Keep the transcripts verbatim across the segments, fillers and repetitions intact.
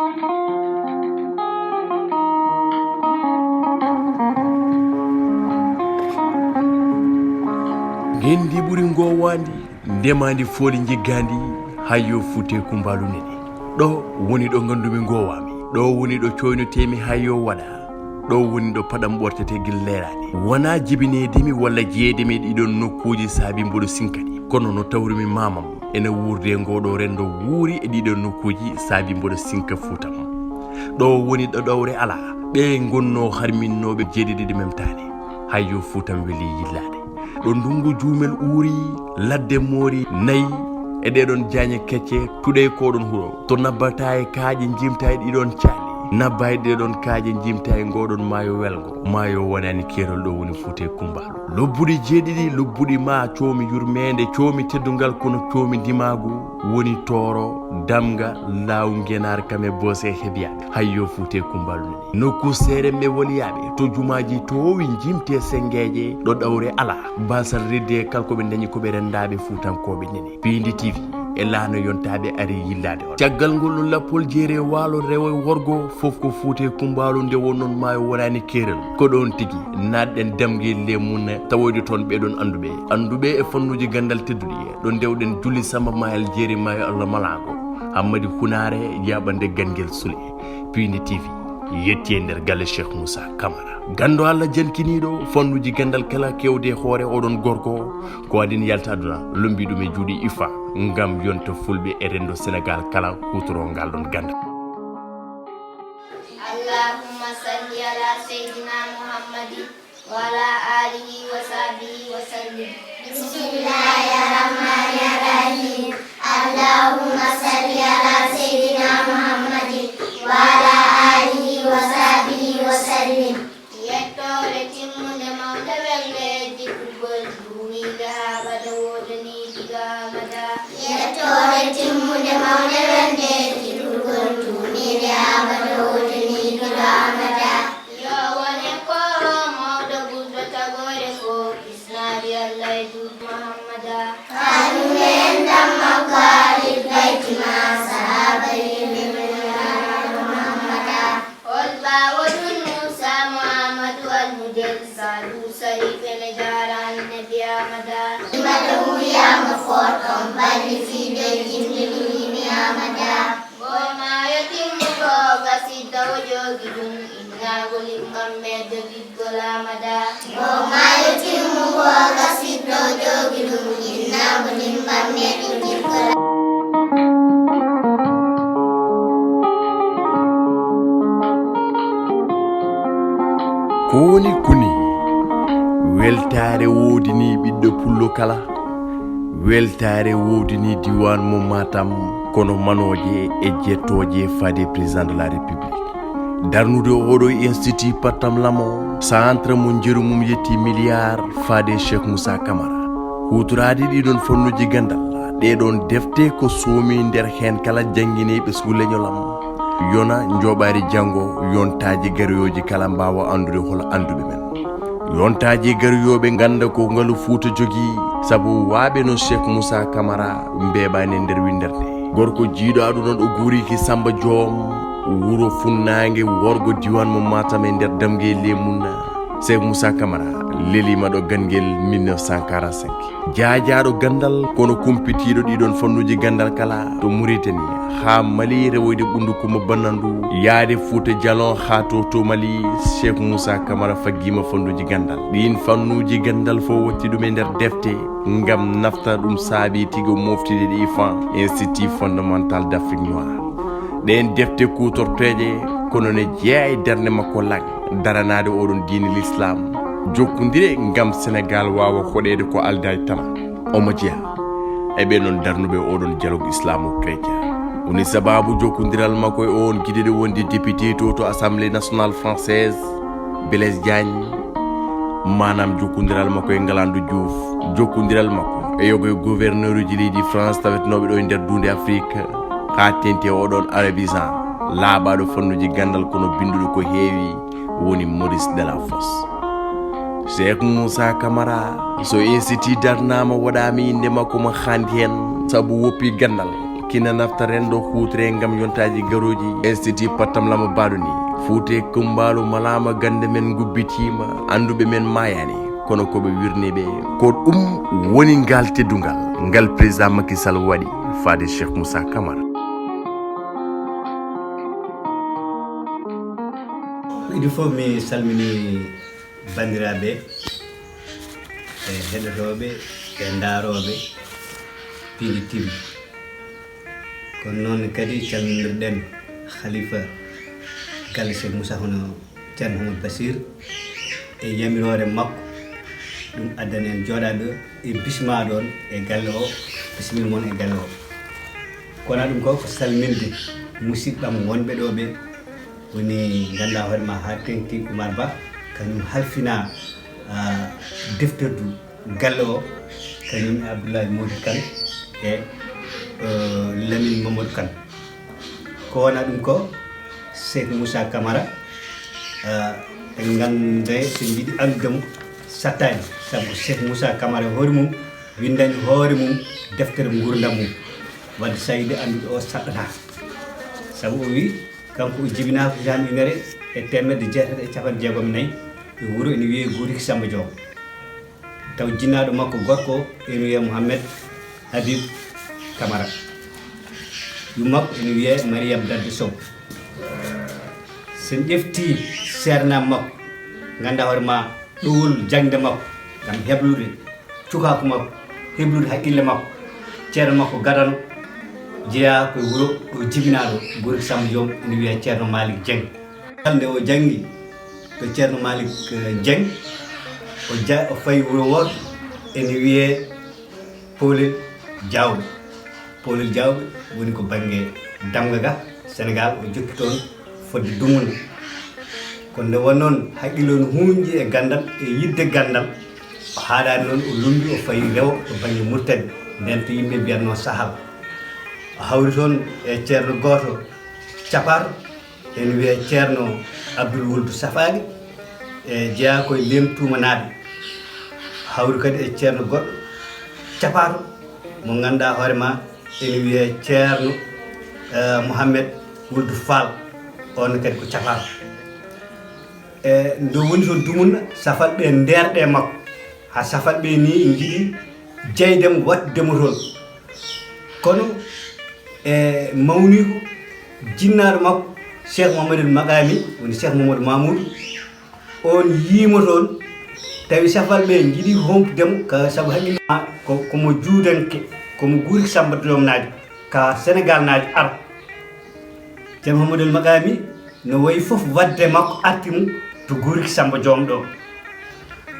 Ngenndi ɓuri ngoowaandi, ndemaandi fooli njiggaandi, hayyo Fuuta e Kumbaalu nene. Ɗo woni ɗo nganndumi ngoowaami, ɗo woni ɗo cooynoteemi hayyo waɗa. Ɗo woni ɗo paɗam ɓortete gila leeraade. Wonaa jibineedemi walla jeyeedemi e ɗiɗon nokkuuji saabi mboɗo sinkaɗi, kono no tawrumi maamam ena wuurde e ngooɗo renndo wuuri e ɗiɗon nokkuuji saabi mboɗo sinka Fuutam. Ɗo woni ɗo ɗowre alaa, ɓe ngonnoo harminnooɓe jeeɗiɗi ɗi memtaani. Hayyo Fuutam weli yillaade. Ɗo ndunngu juumel uuri, ladde moori, nayi, e ɗeɗon jaañe kecce, tuɗe koɗon huɗo. To nabbata e kaaƴe njiimta e ɗiɗon caali. Nabba e ɗeɗon kaaƴe njiimta e ngoɗon maayo welngo. Maayo wonani keerol ɗo woni Fuuta e Kumbaalu. Lobbuɗi jeeɗiɗi, lobbuɗi ma coomi yurmeende, coomi teddungal kono coomi ndimaagu woni Tooro, Damga, Laaw, Ngenaar, Kame, Boose, Hebiyaɓe. Hayyo Fuuta e Kumbaalu nani. Nokku seeremɓe woliyaaɓe, to jumaaji toowi njimte senngeeje, ɗo ɗawre alaa. Baasal ridde kala ko ɓe ndañi ko ɓe renndaaɓe Fuutankooɓe nani. Piindi T V e laana yontaaɓe ari yillaade on. Caggal ngol ɗon lappol jeere waalo rewo e worgo, fof ko Fuuta e Kumbaalu nde won noon maayo wonani keerol. Ko ɗoon tigi naatɗen damgel le mum tawoyde toon ɓee ɗoon annduɓe. Annduɓe e fannuuji ganndal tedduɗi, ɗo ndewɗen Juli Samba Mayel jeeri maayo Allah malaago. Hammadi Hunaare yaaɓande ganngel sule. Piindi T V yetti e nder galle Cheikh Moussa Camara. Ganndo Allah jankiniiɗo fannuuji ganndal kala kewde e hoore oɗon gorko, ko adin yalta aduna, lombi ɗum e juuɗe ifa, ngam yonta fulɓe e renndo Senegaal kala huutorongal ɗon ganndal. اللهم صل على سيدنا محمد وعلى آله وصحبه وسلم. بسم الله الرحمن الرحيم. اللهم صل على سيدنا محمد وعلى آله وصحبه وسلم. Yettoore timmunde mawnde welde e jiɗɗugol duumiinde haa bada woodani diga abada. Yettoore timmunde mawnde welde e jiɗɗugol duumiinde haa bada woodani diga abada. Yo wone ko mawɗo ɓurɗo tagoore fof, isnaari Allah e duuɓi Muhammada. Kañum en damma ko Ahlul Bayti ma sahaaba yimɓe ɓe nulaaɗo Muhammada. Hol ɓaawo ɗum Muusa Muhammadu Almudel Saadu Sarif ene jaara Annabi Amada. Mbaɗa wiyaama fooɗon balli fii doy jimɗi ɗum yimi Amada. Ko maayo timmuɗo o gasitta o joogi ɗum, innaago limɓam meejo giggol Amada. Ko maayo timmuɗo o gasitta o joogi ɗum, innaago limɓam meejo giggol. Ko woni kuni? Weltaare woodini ɓiɗɗo pullo kala. Weltaare woodini diiwaan mo Matam, kono manooje e jettooje faade Président de la République. Darnude oɗo institut Pattam Lamo, centre mo njeru mum yetti milliard faade Cheikh Moussa Camara. Huutoraade ɗiɗon fannuuji ganndal, ɗeɗon defte ko soomi nder heen kala janngineeɓe sugu leñol am. Yona njooɓaari janngo, yontaaji garoyooji kala mbaawa anndude hol annduɓe men. Yontaaji garoyooɓe ngannda ko ngalu Fuuta jogii, sabu waaɓe no Cheikh Moussa Camara mbeeɓaani e nder winnderde. Gorko jiiɗo aduna ɗo guuriki Samba Joom, wuro Funnaange, worgo diiwaan mo Matam e nder damgel le mum. Cheikh Moussa Camara leliima ɗo ganngel mille neuf cent quarante-cinq. Jaajaaɗo ganndal, kono kumpitiiɗo ɗiɗon fannuuji ganndal kala to Mauritanie, haa Mali rewoyde ɓunndu Kumba Bannandu, yaade Fuuta Jalon haa to, to Mali, Cheikh Moussa Camara faggiima fannuuji ganndal. Ɗiin fannuuji ganndal fof watti ɗum e nder defte ngam nafta ɗum saabi tigi o moftide ɗi fan Institut Fondamental d'Afrique Noire. Ɗeen defte kuutorteeje kono ne jeyaa e darnde makko lan daranaade oɗon diine l'islam, jokkondire ngam Senegaal waawa hoɗeede ko aldaa e tama. Omo jeyaa e ɓee noon darnuɓe oɗon dialogue islamo-chrétien. Woni sabaabu jokkondiral makko e oon giɗiɗo wonde député to, to Assemblée nationale française, Blaise Diagne, maanaam jokkondiral makko e Ngalandou Diouf, jokkondiral makko e yogo e gouverneur uji leydi France tawetnooɓe ɗo e nder duunde Afrique, haa teŋti e oɗon arabisant laaɓaaɗo fannuuji ganndal kono binnduɗo ko heewi, woni Maurice Delafosse. Cheikh Moussa Camara, so institut darnaama waɗaama innde makko mo haandi heen, sabu woppi ganndal, Kina nafta renndo huutre ngam yontaaji garooji. Institut Pattam Lama Baɗo ni, Fuute Kumbaalu malaama, gannde men ngubbitiima, annduɓe men maayaani, kono ko ɓe wirniiɓe. Ko ɗum woni ngal teddungal ngal président Macky Sall waɗi faade Cheikh Moussa Camara. Idii fof mi salmini banndiraaɓe e heɗotooɓe e ndaarooɓe Piindi T V. Kono noon kadi calminirɗen Khalifa galle Cheikh Moussa hono Ceerno Mouhamadou Bachir e yamiroore makko, ɗum addani en jooɗaade ɗo e bismaaɗo on e galle o, bismil mon e galle o. Kono ɗum ko ko salminde musiɗɓam wonɓe ɗo ɓe, woni ngannduɗaa hoore ma haa teŋti Oumar Ba, kañum halfina defterdu galle o, kañum e Abdoulaye Mody Kane e Lamine Mamadou Kane. Ko wona ɗum ko Cheikh Moussa Camara, en ngannde so mbiɗi anndude mo sattaani, sabu Cheikh Moussa Camara hoore mum winndani hoore mum deftere nguurndam mum, wadde sayde anndude o saɗɗata, sabu o wi kanko o jibinaaka hitaande ujunere e teemedde jeetati e capanɗe jeegom e nayi e wuro ene wiyee Guuriki Samba Joom. Taw jinnaaɗo makko gorko ene wiyee Mouhamed Habib Camara. Yumma makko ene wiyee Mariam Dadde Sow. So en ƴeftii seernaaɓe makko, nganndaa hoore ma ɗowol jaŋde makko ngam heblude cukaaku makko, heblude haqqille makko, ceerno makko gadano jeyaa ko e wuro ɗo jibinaa ɗo, Guuriki Samba Joom, ene wiyee Ceerno Malick Dieng. Nde o janngi to Ceerno Malick Dieng, o ja o fayi wuro wooto ene wiyee Powlel Diawɓe. Powlel Diawɓe woni ko bannge Damga ga, Senegaal, o jokki toon fodde dumunna. Kono nde won noon haqqille o no huunƴi e ganndal e yiɗde ganndal, o haaɗaani noon, o lummbi o fayi rewo to bannge Murtani, ndeen to yimɓe mbiyatnoo Sahal. O hawri toon e ceerno gooto Capar, ene wiyee Ceerno Abdul Wuldu Safaali, e jeyaa ko e Leem Tuumanaaɓe. Hawri kadi e ceerno goɗɗo Capar mo ngannduɗaa hoore ma ene wiyee Ceerno Mouhamed Wuldu Faal, oon kadi ko Capar. E nde woni toon dumunna, safalɓe ndeerɗe e makko, haa safalɓe ni njiɗi jeyde mo, waɗtude mo toon. Kono e mawniiko, jinnaaɗo makko Cheikh Mouhamadoul Makhami, woni Cheikh Mouhamadou Mamoudou, oon yii mo toon, tawi safalɓe njiɗi hompde mo, ka sabu haqqille ma ko, ko mo juudanke, ko mo Guuriki Samba Joomnaajo, ka Senegaalnaajo ar. Ceerno Mouhamadoul Makhami no wayi fof waɗde makko arti mo to Guuriki Samba Joom ɗo.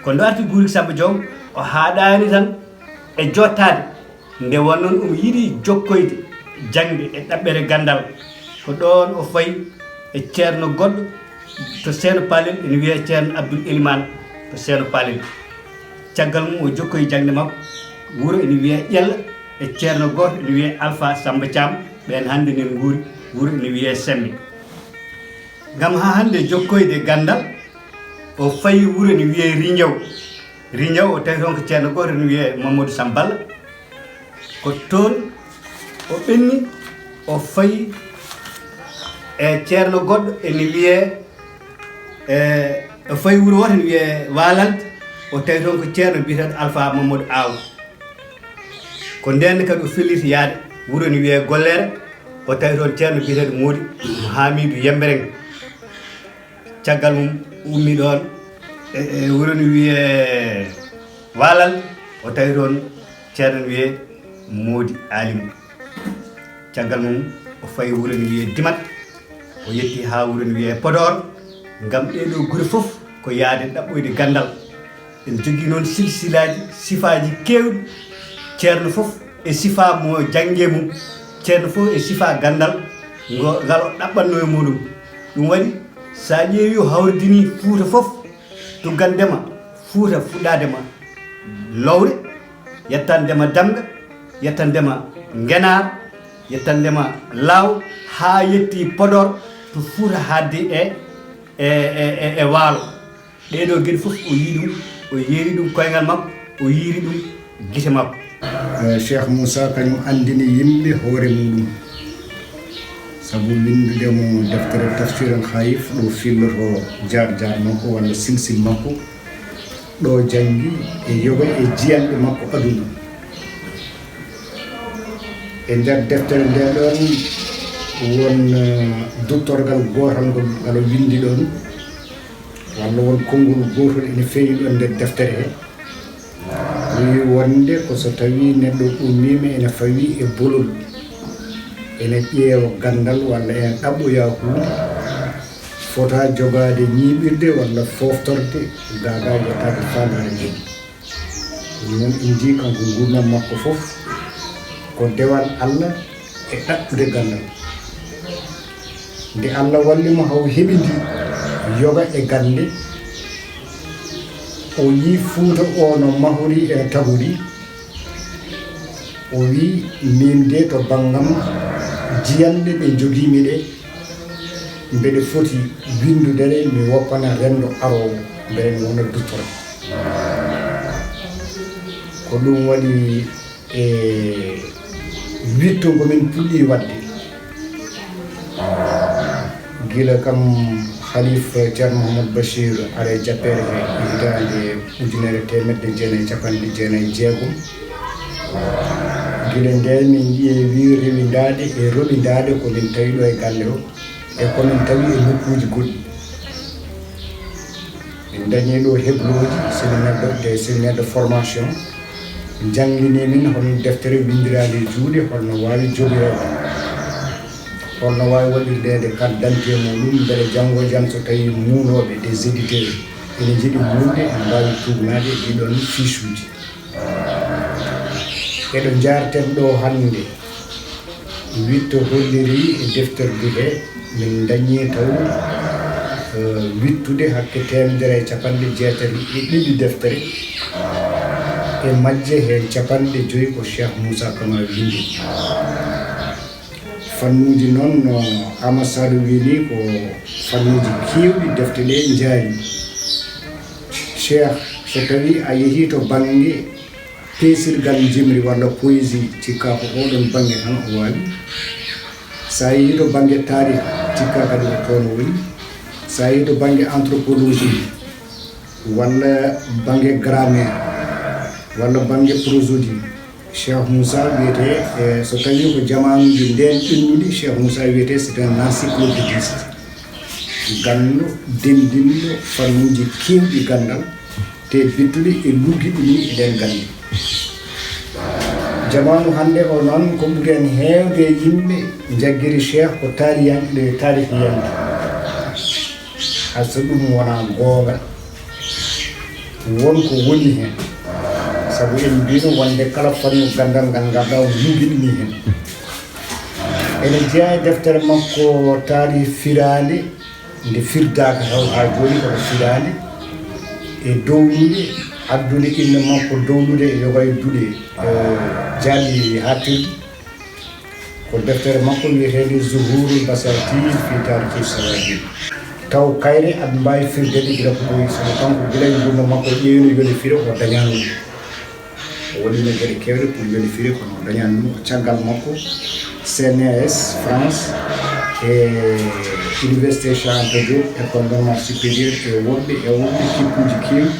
Ko nde arti Guuriki Samba Joom, o haaɗaani tan e jottaade, nde won noon omo yiɗi jokkoyde jaŋde e ɗaɓɓere ganndal. Ko ɗoon o fayi e ceerno goɗɗo to Seeno Palel, ene wiyee Ceerno Abdoul Elimane to Seeno Palel. Caggal mum o jokkoyi jaŋde makko, wuro ene wiyee Ƴella, e ceerno gooto ene wiyee Alpha Samba Thiam, ɓeen hannde ene nguuri, wuro ene wiyee Semme. Ngam haa hannde jokkoyde ganndal, o fayi wuro ene wiyee Rinjaw. Rinjaw o tawi toon ko ceerno gooto ene wiyee Mamadou Samba Balla. Ko toon o ɓenni, o fayi e ceerno goɗɗo ene wiyee, e, o fayi wuro wooto ene wiyee Waalalde, o tawi toon ko ceerno biyeteeɗo Alpha Mamadou Aw. Ko ndeen kadi o felliti yaade wuro ene wiyee Golleere, o tawi toon ceerno biyeteeɗo Moodi Hamidou Yembereng. Caggal mum o ummi ɗoon e, e wuro ene wiyee Waalalde, o tawi toon ceerno ene wiyee Moodi Alim. Caggal mum o fayi wuro ene wiyee Dimat, o yetti haa wuro ene wiyee Podor, ngam ɗee ɗoo gure fof ko yahde ɗaɓɓoyde ganndal. En njogii noon silsilaaji, sifaaji keewɗi, ceerno fof e sifaa mo janngi e mum, ceerno fof e sifaa ganndal ngo, ngal o ɗaɓɓatnoo e muɗum. Ɗum waɗi, so a ƴeewi o hawridinii Fuuta fof, tuggandema Fuuta fuɗɗaadema Lowre, yettandema Damga, yettandema Ngenaar, yettandema Laaw, haa yetti Podor, to Fuuta haaɗdi e, e, e, e, e Waalo. Ɗee ɗoo geɗe fof o yii ɗum, o yeeri ɗum koyngal makko, o yiiri ɗum gite makko. Eh, Cheikh Moussa kañum anndini yimɓe hoore muɗum, sabu winndude mo deftere Tafsir al Khayif, ɗo filloto jaar-jaar makko walla silsil makko, ɗo janngi e yoga e jiyanɗe makko aduna. E nder deftere nde ɗon won, eh, duttorgal gootal ngol ngal o winndi ɗon, walla won konngol gootol ene feeñi ɗon nder deftere he. Wi wonde ko so tawi neɗɗo ummiima ene fawi e bolol, ene ƴeewa ganndal walla ene ɗaɓɓoya huunde, fota jogaade ñiiɓirde walla foftorde gaagaa yettaade faandaare mum. Ɗum noon, en njii kanko nguurndam makko fof ko dewal Allah e ɗaɓɓude ganndal. Nde Allah walli mo haw heɓidi yoga e gannde, o yii Fuuta o no mahori ene tagori, o wii, "Miin de to banngam jiyanɗe ɗe njogiimi ɗe, mbeɗe foti winndudere mi woppana renndo aroowo, mbele mi wona duttoro." Ko ɗum waɗi e witto ngo min puɗɗi waɗde. Gila kam Khalifa Ceerno Mouhamadou Bachir ara e jappeere he e hitaande ujunere teemedde jeenayi e capanɗe jeenayi e jeegom. Gila ndeen min ƴeewi rewindaade e roɓindaade ko min tawi ɗo e galle o e ko min tawi e nokkuuji goɗɗi. Min ndañii ɗo heblooji, séminaire de, des séminaires de formation. Njannginii min hono deftere winndiraande e juuɗe, holno waawi jogireede, holno waawi waɗirdeede carte d'identité muɗum, mbele janngo e jam so tawii muunooɓe, des éditeurs, ene njiɗi muulde, ene mbaawi tuugnaade e ɗiɗon fiche uji. Eɗo njaarten ɗo hannde, witto holliri e defterdu he, min ndañii taw, eh, wittude hakke teemedere e capanɗe jeetati e ɗiɗi deftere, e majje heen capanɗe joyi ko Cheikh Moussa Camara winndi. Fannuuji noon, no Amadou Sall wiyi ni, ko fannuuji keewɗi defte ɗe njaari. Cheikh, so tawii a yehii to bannge peesirgal njimri walla poésie, cikkaa ko oɗon bannge tan o waawi. So a yehii to bannge taarih, cikkaa kadi ko toon o woni. So a yehii to bannge anthropologie, walla bannge grammaire, walla bannge prosodie, Cheikh Moussa wiyetee, e so tawii ko jamaanuuji ndeen ɓennuɗi, Cheikh Moussa wiyetee c'est un encyclopédiste. Ganndo, denndinɗo fannuuji keewɗi ganndal, te bittuɗi e luggiɗi ni e ɗeen gannde. Jamaanu hannde o noon, ko ɓuri en heewde e yimɓe njaggiri Cheikh ko taariyanke, taarihiyanke. Hay so ɗum wonaa goonga, won ko woni heen. Sabu en mbiino wonde kala fannu ganndal ngal ngarɗaa o luggiɗini heen. Ene jeyaa e deftere makko taarih firaande, nde firdaaka taw haa jooni kono firaande, e dowlude, addude innde makko dowlude e yoga e duɗe, eh, jaaɓi haaɗtirɗi. Ko deftere makko wiyeteende Zuhurul Basatir fi Tarikhi Sawabin. Taw kayre aɗa mbaawi firdeede gila ko ɓooyi, sabu kanko gila e nguurndam makko ƴeewino yoni firo o dañaano ɗum. O waɗiino geɗe keewɗe pour yoni firo kono o dañaano ɗum. Ko caggal makko C N E S France e Université Cheikh Anta Diop, École Normale Supérieure e woɗɓe e woɗɓe kippuuji keewɗi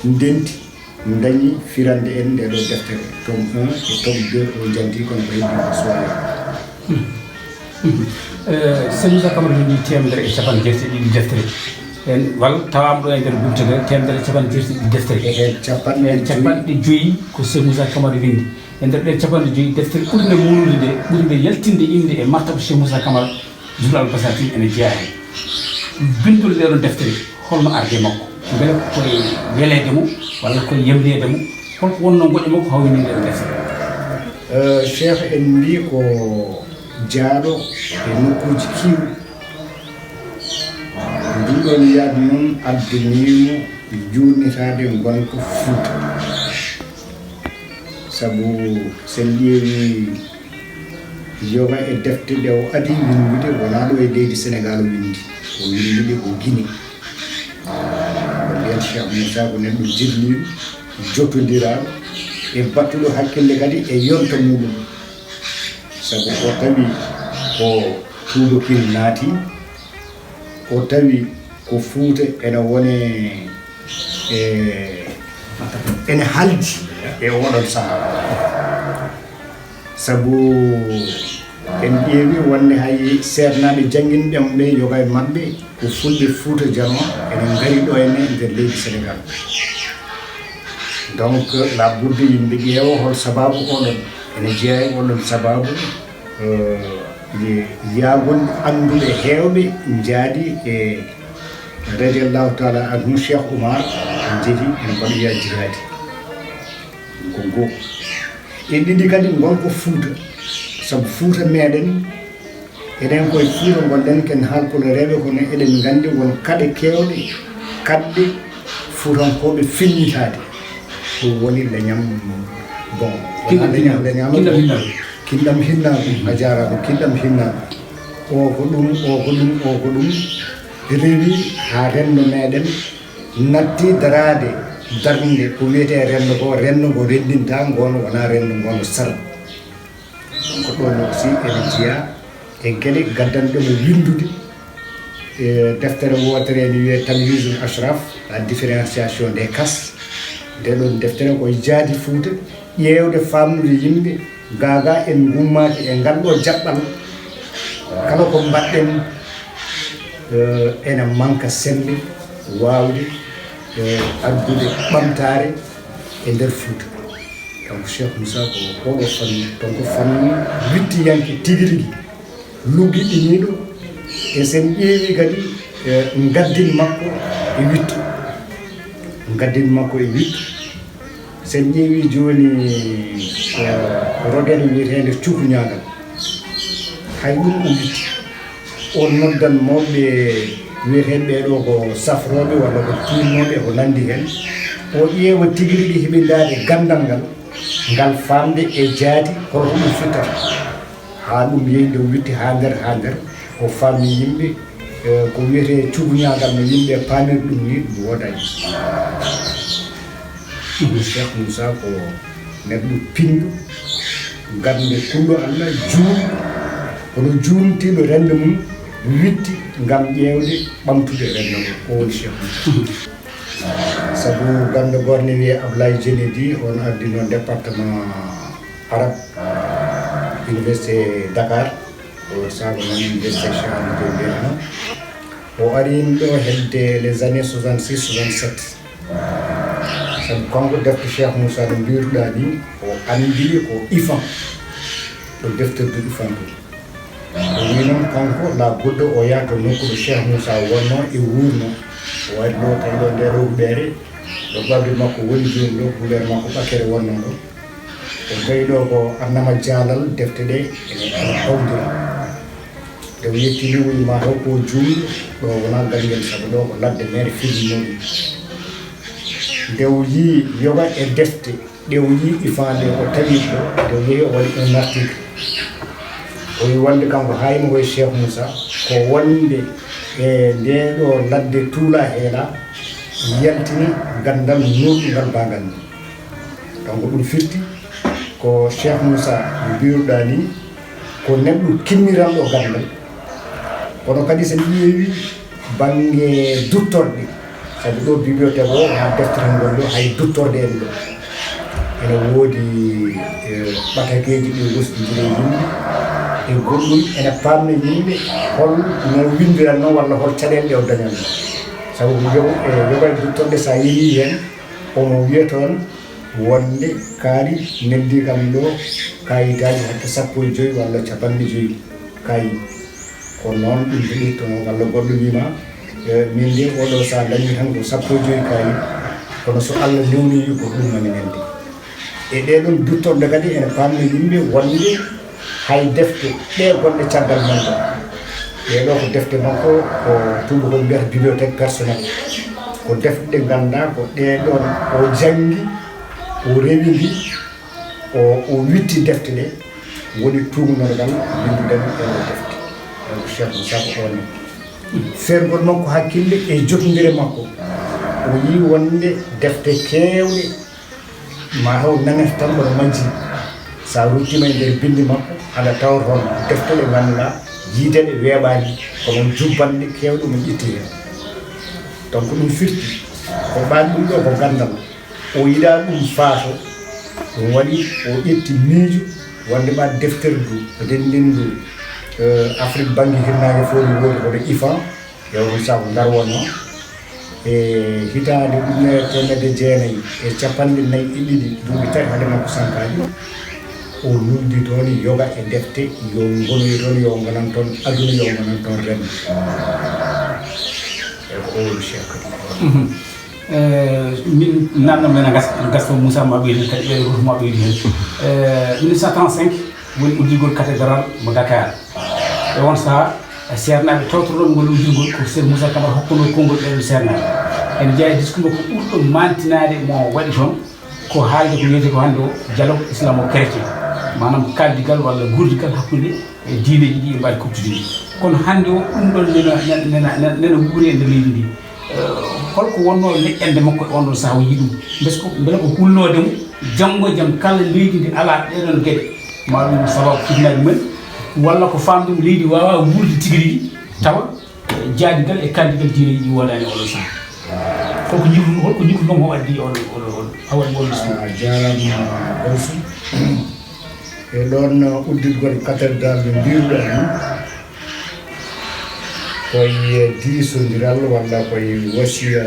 ndenti. Ndañi firande en nde ɗo deftere, tome un e tome deux, o janti kono ko heddi ko soya. Eh, Seydi Moussa Camara winndi teemedere e capanɗe jeetati e ɗiɗi deftere. En walla tawaama ɗo e nder bunte nde teemedere e capanɗe jeetati e ɗiɗi deftere. E heen capanɗe en joyi. Capanɗe joyi ko Seydi Moussa Camara winndi. E nder ɗen capanɗe joyi deftere ɓurnde mawnude nde, ɓurnde yaltinde innde e martaba Cheikh Moussa Camara, Zuhurul Basatir ene jeyaa heen. Binndol ndee ɗoon deftere, holno arde makko? Mbele ko e weleede mo walla ko e yamliyeede mo? Holko wonnoo ngoƴa makko haa o winndi ndee ɗoon deftere? Eh, Cheikh en mbii ko jaaɗo e nokkuuji keewɗi. Nduu ɗoon yaadu noon addanii mo juurnitaade ngonka Fuuta. Sabu so en ƴeewii yoga e defte ɗe o adii winndude, wonaa ɗo e leydi Senegaal o winndi. O winndi ɗe ko Gine. Ko mbiyen Cheikh Moussa ko neɗɗo jirliiɗo, jotondiraaɗo, e battuɗo hakkille kadi e yonta muɗum. Sabu o tawi ko tuubakiri naati, o tawi ko Fuuta ene wone e ene haldi e oɗon sahaa. Sabu en ƴeewi wonde hay seernaaɓe jannginɓe ɓe yoga e maɓɓe ko fulɓe Fuuta Jalon ene ngari ɗo e nder leydi Senegal. Donc la budde yimɓe ƴeewa hol sababu oɗon ene jeeya e oɗon sababu. Yaagol annduɓe heewɓe njaadi e radiyallahu taala anhu Cheikh Oumar, en jehi en mbaɗoya jihaadi. Ko goo. E ɗiɗi kadi ngonka Fuuta, sabu Fuuta meɗen, eɗen koye Fuuta ngonɗen ken haalpulareeɓe, kono eɗen nganndi won kaɗe keewɗe kaɗɗe fuutankooɓe feññitaade. Ɗum woni leñam. Bon, kinɗam hinnaagu. Kinɗam hinnaagu. A jaaraama, kinɗam hinnaagu. O ko ɗum, o ko ɗum, o ko ɗum rewi haa renndo meɗen natti daraade darnde ko wiyetee renndo ko, renndo ngo renndinta, ngoon wonaa renndo ngoon sara. Donc ɗoon aussi ene jeyaa e geɗe gaddanɗe mo winndude e deftere wootere ene wiyee Tamyizul Ashraf, la différenciation des castes. Nde ɗoon deftere ko e jaadi Fuuta, ƴeewde faamnude yimɓe, gaa gaa en ngummaaki e ngal ɗoo jaɓɓal. Kala ko mbaɗɗen, eh, ene manka semmbe waawde, eh, addude ɓamtaare e nder Fuuta. Donc Cheikh Moussa ko oɗo fannu, donc fannu wittiyanke tigi rigi. Luggiɗiniiɗo, e sen ƴeewi kadi, eh, ngaddin makko e wittu. Ngaddin makko e wittu. Sen ƴeewi jooni, eh, rogere wiyeteende cukuñaagal. Hay ɗum o witti. O noddan mawɓe wiyeteeɓe ɓee ɗoo ko safrooɓe walla ko tuunnooɓe, ko nanndi heen. O ƴeewa tigi rigi hiɓindaade ganndal ngal, ngal faamde e jaati, hoto ko ɗum fittata. Haa ɗum yehi nde o witti haa nder, haa nder, o faami yimɓe, eh, ko wiyetee cuguñaagal no yimɓe paamiri ɗum ni, ɗum woodaani. Ɗum Cheikh Moussa ko neɗɗo pinɗo, gannde kulɗo Allah, juulɗo, kono juultiiɗo renndo mum, witti ngam ƴeewde ɓamtude renndo ngo. O woni Cheikh Moussa. Sabu gannde goɗɗo ne wiyee Ablaye Jenedi, on ardino département Arab, Université Dakar, o saago noon Université Cheikh Anta Diop mbiyatno. O ari ɗo hedde les années soixante-six, soixante-sept. Sabu kanko defte Cheikh Moussa no mbiruɗaa ni, o anndi ko ifan, ɗo defterdu ifan ɗum. O wi noon kanko la budda o yaha to nokku ɗo Cheikh Moussa wonno e wuurno. O ari ɗo tawi ɗo nde ɗo huɓeere, ɗo ɓaɓri makko woni jooni ɗo, huɓeere makko ɓakere wonno ɗo. O tawi ɗo ko annama jaalal defte ɗe ene, ene hawdira. Nde o yettini o wi mataw ko juumɗo, ɗo wona ganngel sabu ɗo ko ladde mere filminoɗi. Nde o yii yoga e defte ɗe o yii ifaande o tawi ɗo, nde o yehi o waɗi un article. O wi wonde kanko haa imo koye Cheikh Moussa ko wonde e nde ɗo ladde tuula heela yaltini ganndal nurɗungal baagal ni. Donc ɗum firti ko Cheikh Moussa no mbiruɗaa ni ko neɗɗo kimmiranɗo ganndal. Kono kadi so en ƴeewi bannge duttorɗe, sabu ɗo bibliothèque o wonaa deftere ngol ɗo, hay duttorɗe en ɗo. Ene woodi, eh, ɓatakeeji ɗi gosɗindiri e yimɓe, e goɗɗum ene paamna yimɓe hol no winndiranno walla hol caɗeele ɗe o dañanno. Sabu ko yogo, e yoga e duttorɗe so a yehii heen, omo wiya toon wonde kaari neldi kam ɗo kayitaaji hakke sappo e joyi walla capanɗe joyi kayi. Ko noon ɗum heɓirtonoo walla goɗɗo wiima, eh, min de oɗo so a dañi tan ko sappo e joyi kayi, kono so Allah newnoyi ko ɗum mami nelde. E ɗee ɗoon duttorɗe kadi ene paamna yimɓe wonde hay defte ɗe gonɗe caggal men ɗo, ɗee ɗo ko defte makko ko tuubakooɓe mbiyata bibliothèque personnelle. Ko defte ɗe ngannduɗaa ko ɗee ɗoon o janngi, o rewidi, o, o witti defte ɗe, woni tuugnorgal winndude ɗee ɗo defte. Donc Cheikh Moussa ko oon. Feergol makko hakkille e jotondire makko, o yii wonde defte keewɗe Ma haw nanete tan kono majji. Sa ruttima e nder bindi makko, aɗa tawa toon defte ɗe ngannduɗaa, yiide ɗe weeɓaani, kono jubbanɗe keewɗe mo ƴetti heen. Donc ɗum firti ko ɓaan ɗum ɗo ko ganndal. O yiɗaa ɗum faato, ɗum waɗi o ƴetti miijo wonde ɓa deftere ndu, renndindu, eh, Afrik bannge hirnaange fof no woodi kono ifan, e on sabu ngarwano e hitaande ujunere teemedde jeenayi e capanɗe nayi e ɗiɗi, duuɓi tati hade makko sankaaji, o nuldi toon yoga e defte, yo ngonoy toon, yo ngonan toon aduna, yo ngonan toon renndo. E ko oolu Cheikh Kadi. Mhm. Eh, min nanno men a gas gas to Moussa Maɓɓe heen kadi ɓe ruutu Maɓɓe heen. Eh, mille neuf cent trente-cinq woni uddigol cathédrale mo Dakar. E on saha, seernaaɓe tawtorɗo ngol uddigol ko Cheikh Moussa Camara hokkuno konngol ɓeɗon seernaaɓe. Ene jeyaa e discours makko ɓurɗo mantinaade mo waɗi toon, ko haalde ko wiyetee ko hannde o dialogue islamo-chrétien, maanaam kaaldigal walla guurdigal hakkunde e diineeji ɗi e mbaadi kuɓtude ɗi. Kono hannde o ɗum ɗon nena, nena, nena, nena wuuri e nder leydi ndi. Eh, holko wonnoo leƴƴannde makko e on ɗon sahaa o yii ɗum? Mbes ko, mbele ko hulnoode mo janngo e jam kala leydi ndi alaa ɗee ɗon geɗe, ma ɗum sababu fitinaaji mumen, walla ko faamde mo leydi waawaa wuurde tigi rigi, tawa, eh, jaadigal e kaaldigal diineeji ɗi woodaani e on ɗon sahaa? Holko ñiiɓru-, holko ñiiɓruɗon o addi on, on, on, awa e on ɗon sahaa? A jaaraama, Gawsu. E ɗoon uddirgol cathédrale no mbiruɗaa ni, koye diisondiral walla koye wasiya,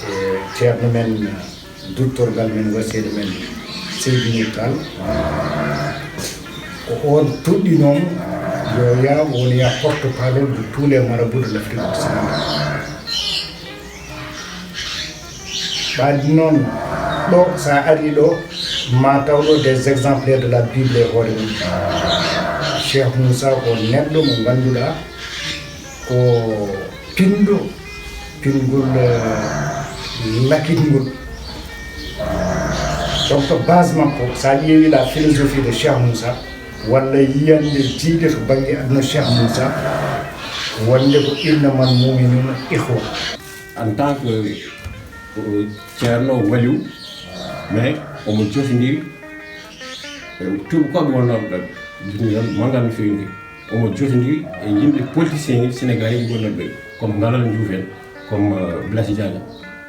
e ceerno men, duttorgal men, wasiyade men Seydi Nour Tall. Ko on toɗɗinoom yo yaa won yaa porte-parole de tous les marabouts de l'Afrique occidentale. Ɓaadi noon, ɗo, so a arii ɗo, ma taw ɗo des exemplaires de la Bible e hoore mum. Cheikh Moussa ko neɗɗo mo ngannduɗaa ko pinɗo, pingol, eh, lakitngol. Donc, base makko, so a ƴeewi la philosophie de Cheikh Moussa, walla yiyannde jiiɗe to bannge aduna Cheikh Moussa, wonde ko innamal mu'minuna ikhwa. En tant que, euh, ceerno waliw, mais omo jotondiri, euh, tuubakooɓe wonnooɓe ɗon, jotondiri manngal no feewi nde. Omo jotondiri e yimɓe politiciens Sénégal yimɓe wonnooɓe ɗon, comme Ngalal Juuf en, comme, euh, Blaise Diagne.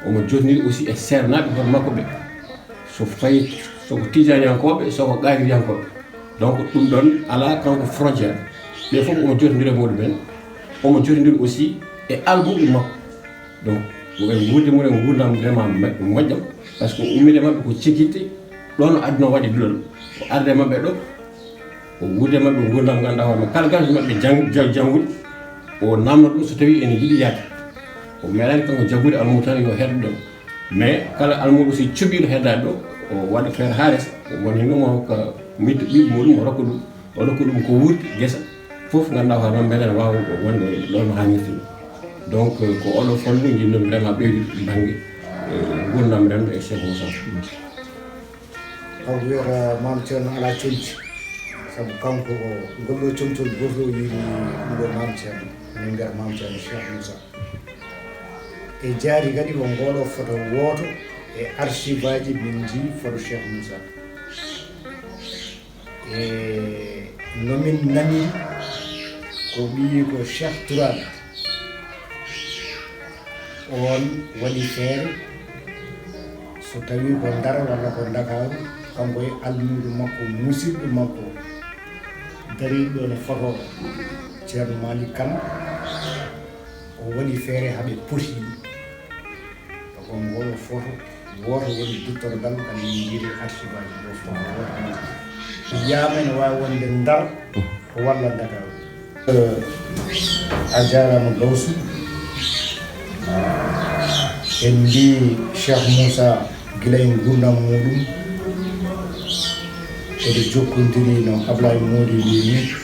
Omo jotondiri aussi e seernaaɓe hoore makko ɓe. So fayi, so ko tijaaniyankooɓe, so ko qaadiriyankooɓe. Donc, ɗum ɗon alaa kanko frontière. Ɓe fof omo jotondiri e muɗum en. Omo jotondiri aussi e almuɓe makko. Donc, ko e wuurde mum en nguurndam vraiment me-, moƴƴam. Par ce que o ummii e maɓɓe ko cikkite, ɗoon o adduno waɗde duɗal. O arde maɓɓe ɗo, o wuurde maɓɓe nguurndam ngannduɗaa hoore makko. Kala garɗo maɓɓe jang-, ja-, janngude, o naamno ɗum so tawii ene yiɗi yahde. O meeɗaani kanko jaggude almuudo tan yo heddo ɗon. Mais kala almuudo si cuɓiiɗo heddaade ɗo, o waɗa feere haa resa, o wonino mo hokka miɗo ɓiɓɓe muɗum, o rokka ɗum, o rokka ɗum ko wuurti, gesa, fof ngannduɗaa hoore mum, mbele ene waawa wonde ɗo no haanirta ni. Donc, ko oɗo fannu njiɗmi vraiment ɓeydude bannge, eh, nguurndam renndo e Cheikh Moussa. Kanko wiyata Maam Ceerno alaa comci, sabu kanko ko ngol ɗo comcol gooto o yiɗi ɗum ɗo Maam Ceerno, min mbiyata Maam Ceerno Cheikh Moussa. E jaari kadi ko ngol ɗo foto wooto e archive aji min njii foto Cheikh Moussa. E no min naniri ko ɓiyi ko Cheikh Tourane. On waɗi feere, so tawii ko Ndar walla ko Ndakaaru, kanko e almuudo makko, musidɗo makko, dariiɗo ɗo ne foto Ceerno Malick Kane, o waɗi feere haa ɓe poti ɗum. Ko ngol foto wooto woni duttorgal, kam min njiiri archive aji ɗo fof wooto woni. Wiyaama ene waawi wonde Ndar walla Ndakaaru. A jaaraama Gawsu. En mbii Cheikh Moussa gila e nguurndam muɗum, eɓe jokkondiri no Ablaye Mody mbii ni,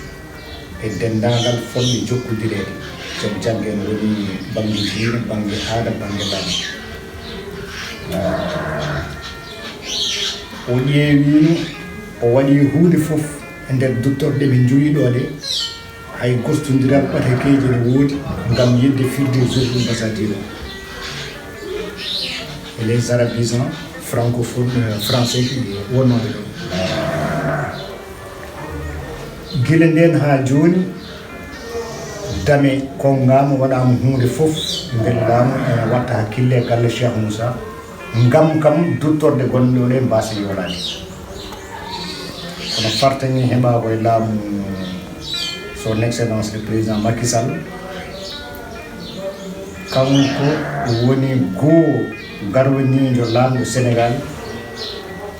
e denndaangal fotɓe jokkondireede. Joom jannge no woni bannge diine, bannge aada, bannge laamu. O ƴeewiino, o waɗi huunde fof e nder duttorɗe ɓe njowi ɗo ɗe, hay gostondiral ɓatekeeje no woodi ngam yedde firde Zurtul Basadir o. E les arabisants, Francophone, eh, français wonnooɓe ɗo. Gila nden haa jooni, dame konngaama, waɗaama huunde fof, ngel laamu ene watta hakkille e galle Cheikh Moussa, ngam kam duttorde gonɗe ɗo ɗe mbaasa yoolaade. Kono fartaŋŋe heɓaama e laamu son excellence le président Macky Sall, kanko woni goo garwaniijo laamɗo Sénégal,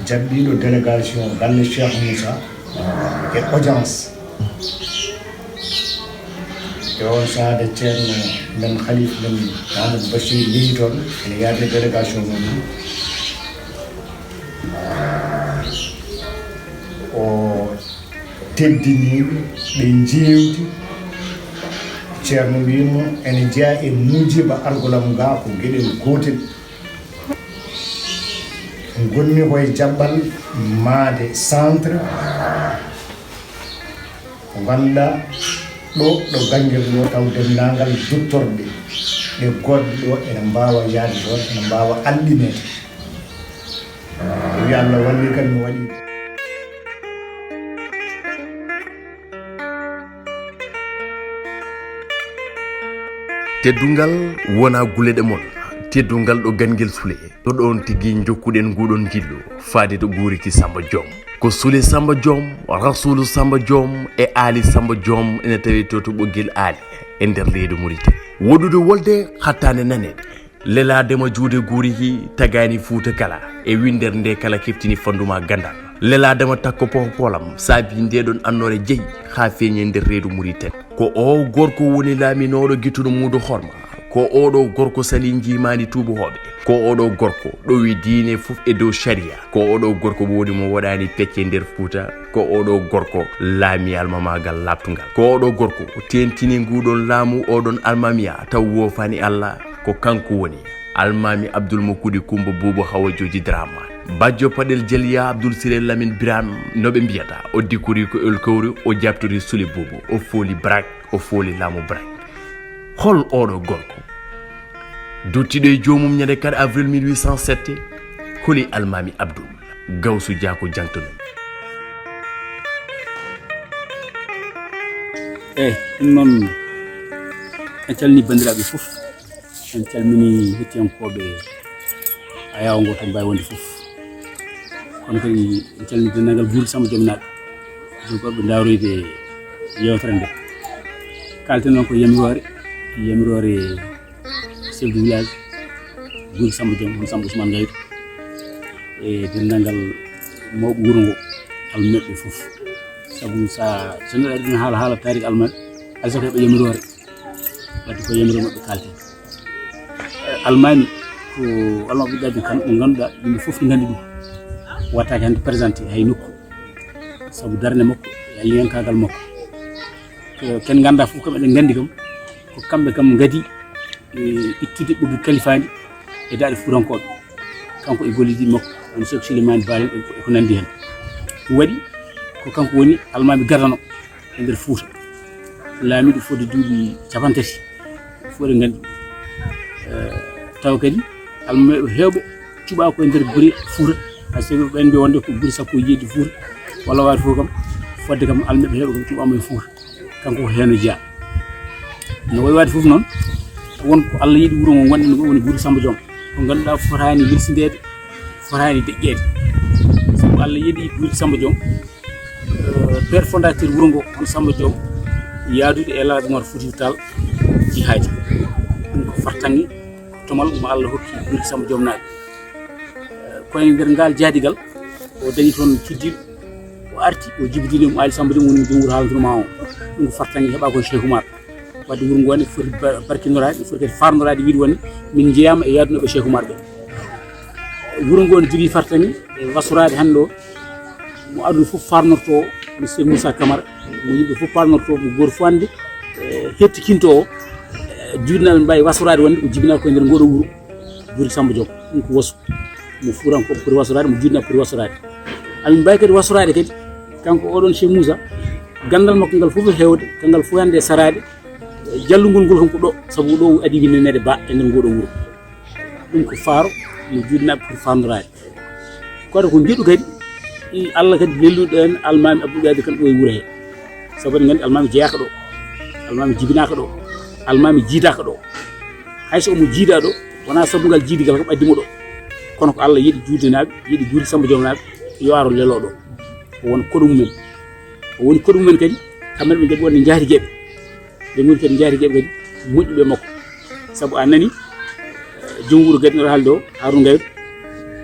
jaɓɓiiɗo délégation galle Cheikh Moussa e audience. E on sahaa nde ceerno men, khalife men Mahamadou Bachir yehi toon, ene yaadi délégation mum. O teddiniiɓe, ɓe njeewti. Ceerno wiimo ene jeyaa e muujiba argolam ga ko geɗel gootel. Ngonmi ko e jaɓɓal maade centre, ko ngannduɗaa ɗo, ɗo ganngel ɗo taw denndaangal duttorɗe ɗe goɗɗe ɗo ene mbaawa yaade ɗoon, ene mbaawa alɗineede. Yo Allah wallu kam mi waɗi. Teddungal wona guleɗe mon. Teddungal ɗo ganngel sule. Ɗo ɗoon tigi njokkuɗen nguɗon njillu faade to guuriki Samba Joom. Ko sule Samba Joom, Rasulu Samba Joom e Aali Samba Joom ene tawi to to Ɓoggel Aali e nder leydi Muritani. Woɗɗude wolde hattaande naneede. Lelaadema juude guuriki tagaani Fuuta kala e winndere nde kala keftini fannduma ganndal. Lelaadema takko poho poolam saabi nde ɗon annoore jeyi haa feeñi e nder reedu Muritani. Ko o gorko woni laaminooɗo gittuɗo muudo horma. Ko oɗo gorko sali njiimaandi tuubuhooɓe. Ko oɗo gorko ɗowi diine fof e dow sariya. Ko oɗo gorko woodi mo waɗaani pecce nder Fuuta. Ko oɗo gorko laami almamaagal laaɓtungal. Ko oɗo gorko teentini nguɗon laamu oɗon almamiya taw woofaani Allah. Ko kanko woni Almaami Abdul Mukudi Kumba Buubu Hawa Jooji Daraama. Bajjo Paɗel Jeliya Abdul Sire Lamin Biraan no ɓe mbiyata. O dikkori ko Elkowri, o jaɓtori Sule Buubu, o fooli Brak, o fooli laamu Brak. Hol oɗo gorko? Duttiɗo e joomum ñande quatre avril mille huit cent sept, holi Almaami Abdul? Gawsu Jaako jangto men. Eyi, ɗum noon en calminii banndiraaɓe fof, en calminii hettiyankooɓe Ayaawo ngo to mbaawi wonde fof. Kono kadi en calminii denndaangal guurki Samba Joom naaɓe, jogorɓe ndaaroyde yeewtere nde. Kaalten noon ko yamiroore, yamiroore chef de village guurki Samba Joom, hono Samba Ousmane Ngaydu, e denndaangal mawɓe wuro ngo, almameeɓe fof. Sabu so a, so neɗɗo ari ɗum haala, haala taariik almameeɓe, hay so ko heɓa yamiroore, wadde ko yamiroore maɓɓe kaalten. Almaami ko almaami ɓiɗɗo addi kan, mo ngannduɗaa yimɓe fof ne nganndi ɗum. Wattaake hannde présenté hay nokku, sabu darnde makko e alliyankaagal makko. Ko ken nganndaa fof kam eɗen nganndi kam, ko kamɓe kam ngadi e ittude ɓoggi kalifaandi e daaɗe fuutankooɓe. Kanko e gollidiiɓe makko, woni Cheikh Souleymane Baal en e ko nanndi heen. Ɗum waɗi ko kanko woni almaami gadano e nder Fuuta, laamiiɗo fodde duuɓi capanɗe tati, fof eɗen nganndi ɗum. Tawa kadi almameeɓe heewɓe cuɓaa ko e nder gure Fuuta, hay so ɓen mbiya wonde ko gure sappo e jeeɗiɗi Fuuta, walla waade fof kam, fodde kam almameeɓe heewɓe kam cuɓaama e Fuuta. Kanko ko heen o jeyaa. No wayi waade fof noon, won ko Allah yiɗi wuro ngo ngonɗen ngo, woni guurki Samba Joom. Ko ngannduɗaa fotaani welsindeede, fotaani deƴƴeede. Sabu Allah yiɗi guurki Samba Joom, eh, père fondateur wuro ngo, hono Samba Joom, yaadude e Elhadji Omar Foutiyou Tall jihaadi. Ɗum ko fartaŋŋe, ko tomal mo Allah hokki guurki Samba Joom naaɓe. Eh, ko e nder ngaal jaadigal, o dañi toon cuddiiɗo, o arti, o jibidini mo Aali Samba Joom, woni joom wuro haalantuno ma o. Ɗum ko fartaŋŋe heɓaa ko e Cheikh Oumar. Wadde wuro ngo ne foti ba-, barkinoraade, ne foti kadi farnoraade, wiide wonde min njeyaama e yaadunooɓe Cheikh Oumar ɓe. Wuro ngo ne jogii fartaŋŋe e wasoraade hannde o, mo aduna fof farnorto o, hono Cheikh Moussa Camara, mo yimɓe fof farnorto, mo gooto fof hannde, eh, hettikinto o, eh, juutnaaɓe mbaawi wasoraade wonde o jibinaa ko e nder ngoɗo wuro, guurki Samba Joom. Ɗum ko wasu. Mo fuuranko poti wasoraade, mo juutnaaɓe poti wasoraade. Amin mbaawi kadi wasoraade kadi, kanko oɗon Cheikh Moussa, ganndal makko ngal fof e heewde, kangal fof hannde e saraade, jallungol ngol kon ko ɗo, sabu ɗo o adii winndinaneede ba e nder ngoɗo wuro. Ɗum ko faaro, mo juutnaaɓe poti farnoraade. Kono ko ngeɗu kadi, i Allah kadi lelnuɗo en Almaami Abdul Qadir kan ɗo e wuro he. Sabu eɗen nganndi Almaami jeyaaka ɗo, Almaami jibinaaka ɗo, Almaami jiidaaka ɗo. Hay so omo jiida ɗo, wonaa sabu ngal jiidigal kam addi mo ɗo. Kono ko Allah yiɗi juudenaaɓe, yiɗi juude Samba Joom naaɓe, yo aro lelo ɗo. O won koɗo mumen. O woni koɗo mumen kadi, kamɓe ɓe njaɓi wonde njaati geɓe. Ɓe ngoni kadi njaati geɓe kadi moƴƴuɓe e makko. Sabu a nani, eh, joom wuro Gaɗi no haalde o, Haruna Gaye,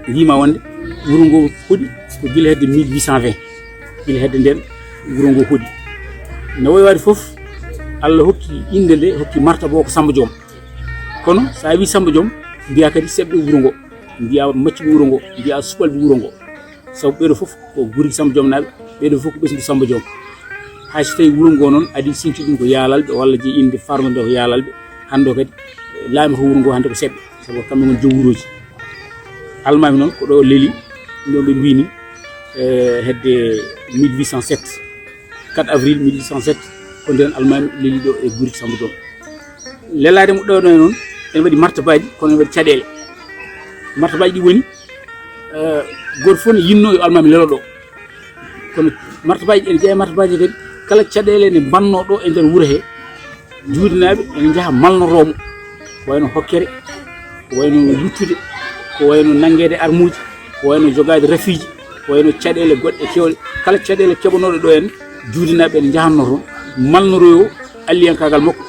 wiima wonde wuro ngo hoɗi ko gila hedde mille huit cent vingt. Gila hedde nden wuro ngo hoɗi. No wayi waade fof, Allah hokki innde nde, hokki martaba o ko Samba Joom. Kono so a wi Samba Joom, mbiya kadi seɓɓe wuro ngo, mbiya maccuɓe wuro ngo, mbiya suɓalɓe wuro ngo. Sabu ɓeeɗo fof ko guri Samba Joom naaɓe, ɓeeɗo fof ko ɓesngu Samba Joom. Hay so tawi wuro ngo noon adi sinti ɗum ko Yaalalɓe, walla jeyi innde farno nde ko Yaalalɓe, hannde o kadi, eh, laami ko wuro ngo hannde ko seɓɓe, sabu kamɓe ngoni joom wuroji. Almaami noon ko ɗo leli, no ɓe mbini, eh, hedde mille huit cent sept, quatre avril mille huit cent sept, ko nden Almaami leli ɗo e guri Samba Joom. Lelaade mo ɗo ɗo noon, ene waɗi martabaaji, kono ene waɗi caɗeele. Martabaaji ɗi woni, eh, gooto fof ne yinno yo Almaami lelo ɗo. Kono martabaaji, ene jeeya martabaaji kadi, kala caɗeele ne mbanno ɗo e nder wuro he, juudenaaɓe ene njaha malnoroo mo. Ko wayno hokkere, ko wayno luttude, ko wayno nanngeede armuuji, ko wayno jogaade rafiiji, ko wayno caɗeele goɗɗe keewɗe. Kala caɗeele keɓanooɗe ɗo en, juudenaaɓe ene njahatno toon, malnoroyo alliyankaagal makko,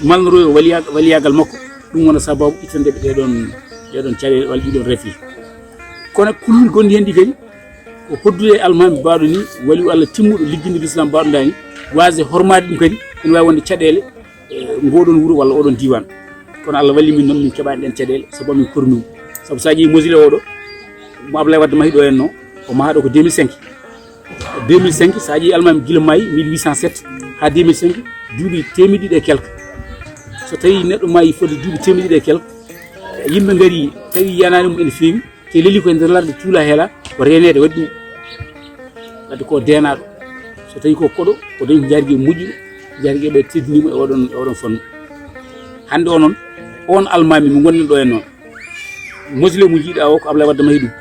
malnoroyo waliya-, waliyaagal makko. Ɗum wona sababu ittande ɓe ɗeɗon, ɗeɗon caɗeele walla ɗiɗon rafi. Kono kulhuli gonɗi heen ɗi kadi, ko hoddude e Almaami baaɗo ni, waliyu Allah timmuɗo, ligginde Lislaam baaɗo ndaani, waasde hormaade ɗum kadi, ene waawi wonde caɗeele, e ngoɗon wuro walla oɗon diiwaan. Kono Allah walli min noon, min keɓaani ɗeen caɗeele, sabu amin kormi ɗum. Sabu so a ƴeewi mausolée oɗo, mo Ablaye Wade mahi ɗo en no, o maha ɗo ko deux mille cinq. Deux mille cinq, so a ƴeewi Almaami gila maayi mille huit cent sept haa deux mille cinq, duuɓi teemedde ɗiɗi e quelque. So tawi neɗɗo maayi fodde duuɓi teemedde ɗiɗi e quelque, yimɓe ngari tawi yanaani mo ene feewi, te leli ko e nder ladde tuula heela, ko reeneede waɗi ɗum. Wadde ko deenaaɗo. So tawi ko koɗo, ko dañi ko jaargi e moƴƴuɓe, jaargi ɓe teddinii mo e oɗon, e oɗon fannu. Hannde o noon, on Almaami mo ngonɗen ɗo en noon, mausolée mo njiiɗa o ko Ablaye Wade mahi ɗum.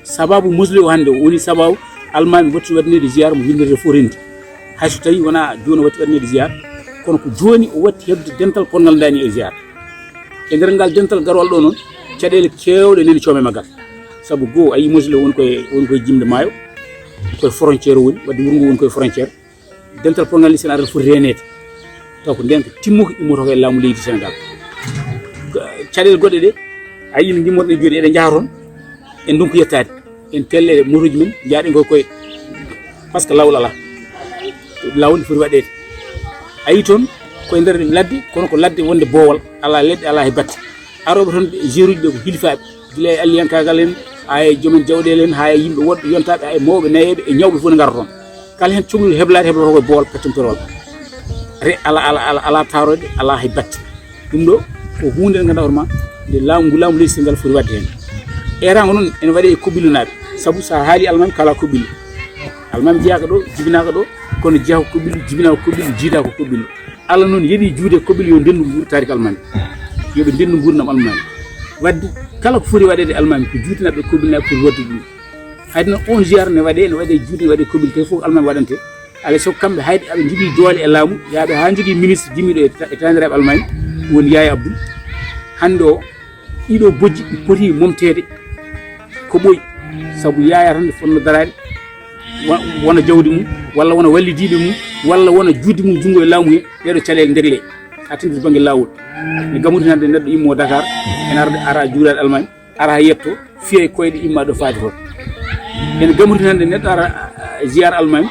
Sababu mausolée o hannde o woni sababu Almaami watti waɗaneede ziyaara mo winndere fof renndi. Hay so tawi wonaa jooni o watti waɗaneede ziyaara, kono ko jooni o watti heɓde dental polngal ndaani e ziyaara. E nder ngal dental garwal ɗo noon, caɗeele keewɗe nani coome maggal. Sabu goo, a yii mausolée woni koye, woni koye jimde maayo, koye frontière o woni, wadde wuro ngo woni koye frontière. Dental polngal ni, sen arata foti reeneede. Taw ko nden ko timmuka immotoo ko e laamu leydi Senegal. Ko caɗeele goɗɗe ɗe, a yii no ngimmorɗen jooni, eɗen njaha toon, en ndonku yettaade. En telle motoji men, njaaɗen koye koye. Par ce que laawol alaa. Laawol ne foti waɗeede. A yii toon, koye nder ladde, kono ko ladde wonde boowal, alaa leɗɗe, alaa he batte. Arooɓe toon, ɓe, géruji ɓe ko hilifaaɓe. Gila e alliyankaagal en, haa e joomen jawɗeele en, haa e yimɓe woɗɓe, yontaaɓe, haa e mawɓe, nayeeɓe, e ñawɓe fof ne ngarata toon. Kala heen cohluɗo heblaade, heblotoo ko e boowal peccam torwal. Re-, ala, ala, ala, ala taarooɗe, ala hay batte. Ɗum ɗo ko huunde nde ngannduɗaa hoore ma, nde laamu ngu, laamu leydi Senegal foti waɗde heen. Eeraango noon ene waɗee e Kobilunaaɓe. Sabu so a haalii Almaami, kaalaa Kobilu. Almaami jeyaaka ɗo, jibinaaka ɗo, kono jeyaa ko Kobilu, jibinaa ko Kobilu, jiidaa ko Kobilu. Allah noon yeɗi juude Kobilu yo ndenndu nguur taariik Almaami. Yo ɓe ndenndu nguurndam Almaami. Wadde kala ko foti waɗeede Almaami, ko juudenaaɓe Kobilunaaɓe foti waɗde ɗum. Hayde no on ziyaara ne waɗee, ne waɗee juuɗe, ne waɗee commune, kadi fof Almaami waɗante. Alaa e sago kamɓe hayde aɓe njogii doole e laamu, yaaɓe haa njogii ministre jimmiiɗo e ta-, e taaniraaɓe Almaami, woni Yaaya Abdou. Hannde o, ɗiɗo bojji ɗi poti momteede ko ɓooyi, sabu Yaaya tan nde fotno daraade, wa-, wona jawdi mum, walla wona wallidiiɓe mum, walla wona juutde mum junngo e laamu he, ɗeeɗo caɗeele ndeglee, haa tedditi bannge laawol. Ne gammutinande neɗɗo immoo Dakar, ene ara, ara juulaade Almaami. Ara haa yetto, fiya e koyɗe, imma ɗo faati toon. Ene gammuti hannde neɗɗo ara, a, a, ziyaara Almaami,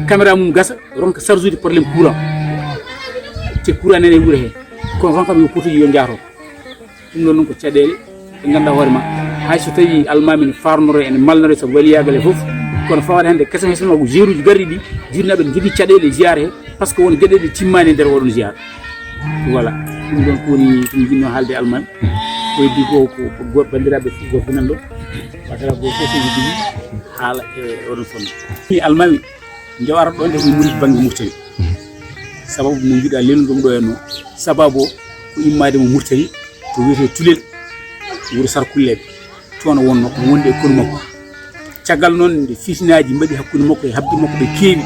caméra mum gasa, ronka charge ude problème courant. Te courant nene e wuro he. Kono ronka mi ko potuji yo njaha toon. Ɗum ɗon noon ko caɗeele ɗe ngannduɗaa hoore ma. Hay so tawi Almaami ne farnoro, ene malnoro sabu waliyaagal e fof. Kono fawaade hannde kesen hesen ma ko jeeruji garɗi ɗi, juutnaaɓe ne njogii caɗeele e ziyaara he. Par ce que won geɗe ɗe timmaani e nder oɗon ziyaara. Voilà. Ɗum ɗon ko woni ko mi jinnoo haalde Almaami. Ko heddi ko, ko, ko go-, banndiraaɓe fof, gooto nan ɗo. Watara ko fof ko heddi haala e oɗon fonno. Ni Almaami, nde o arata ɗo, nde ko murid bannge Murtani. Sababu mo njiɗa lelnude ɗum ɗo henno. Sababu o ko immaade mo Murtani, to wiyetee Tulel, wuro Sarkulleeɓe. Toon o wonno, omo wondi e konu makko. Caggal noon nde fitinaaji mbaɗi hakkunde makko e habdi makko, ɓe keewi,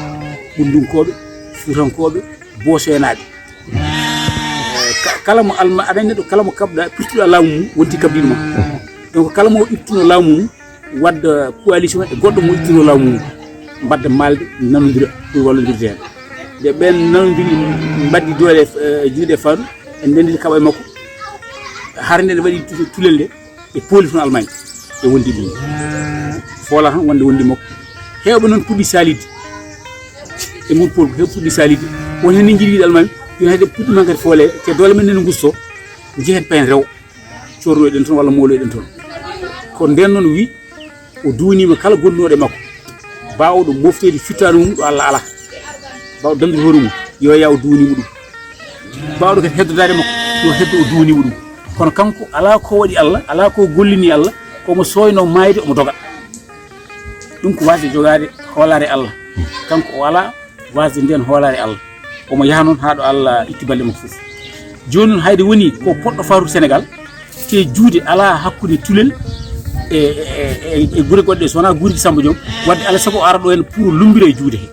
ɓunndunkooɓe, fuutankooɓe, boosoyanaaɓe. Eh, ka-, kala mo alma-, aɗa anndi neɗɗo kala mo kaɓɗa, pirtuɗa laamu mum, wonti kaɓdiiɗo ma. Donc kala mo ittuno laamu mum, wadda coalition e goɗɗo mo ittuno laamu mum, mbadda maalde, nanondira, pour wallondirde heen. Nde ɓeen nanondiri, mbaddi doole, eh, juuɗe Fadu, en ndenndi kaɓa e makko. Hare nde ne waɗi tu-, tulel nde, ɓe pooli toon Almaañ, ɓe wondi ɗum. Foola tan wonde wondi makko. Heewɓe noon puɗɗi saalidde. E ngun pool, heewɓe puɗɗi saalidde. Won heen ne njiɗi wiide Almaañ, yo hade puɗɗi man kadi foole, te doole men nene ngusto, njehen payen rew. Cornoyɗen toon walla mooloyɗen toon. Ko ndeen noon wi, o duwniima kala gondunooɗo e makko. Baawɗo mofteede fittaandu mum ɗo Allah alaa. Baawɗo dañde hoore mum, yo yaw duwniima ɗum. Baawɗo kadi heddodaade makko, yo heddo o duwniima ɗum. Kono kanko alaa ko waɗi Allah, alaa ko gollini Allah, ko mo sooyno maayde omo doga. Ɗum ko waasde jogaade hoolaare Allah. Kanko o alaa waasde ndeen hoolaare Allah. Omo yaha noon haa ɗo Allah itti balɗe makko fof. Jooni noon hayde woni ko poɗɗo faarude Sénégal, te juude alaa hakkunde Tulel e, e, e, e gure goɗɗe, so wonaa guurki Samba Joom, wadde alaa sago o ara ɗo heen pour lumbira e juude he.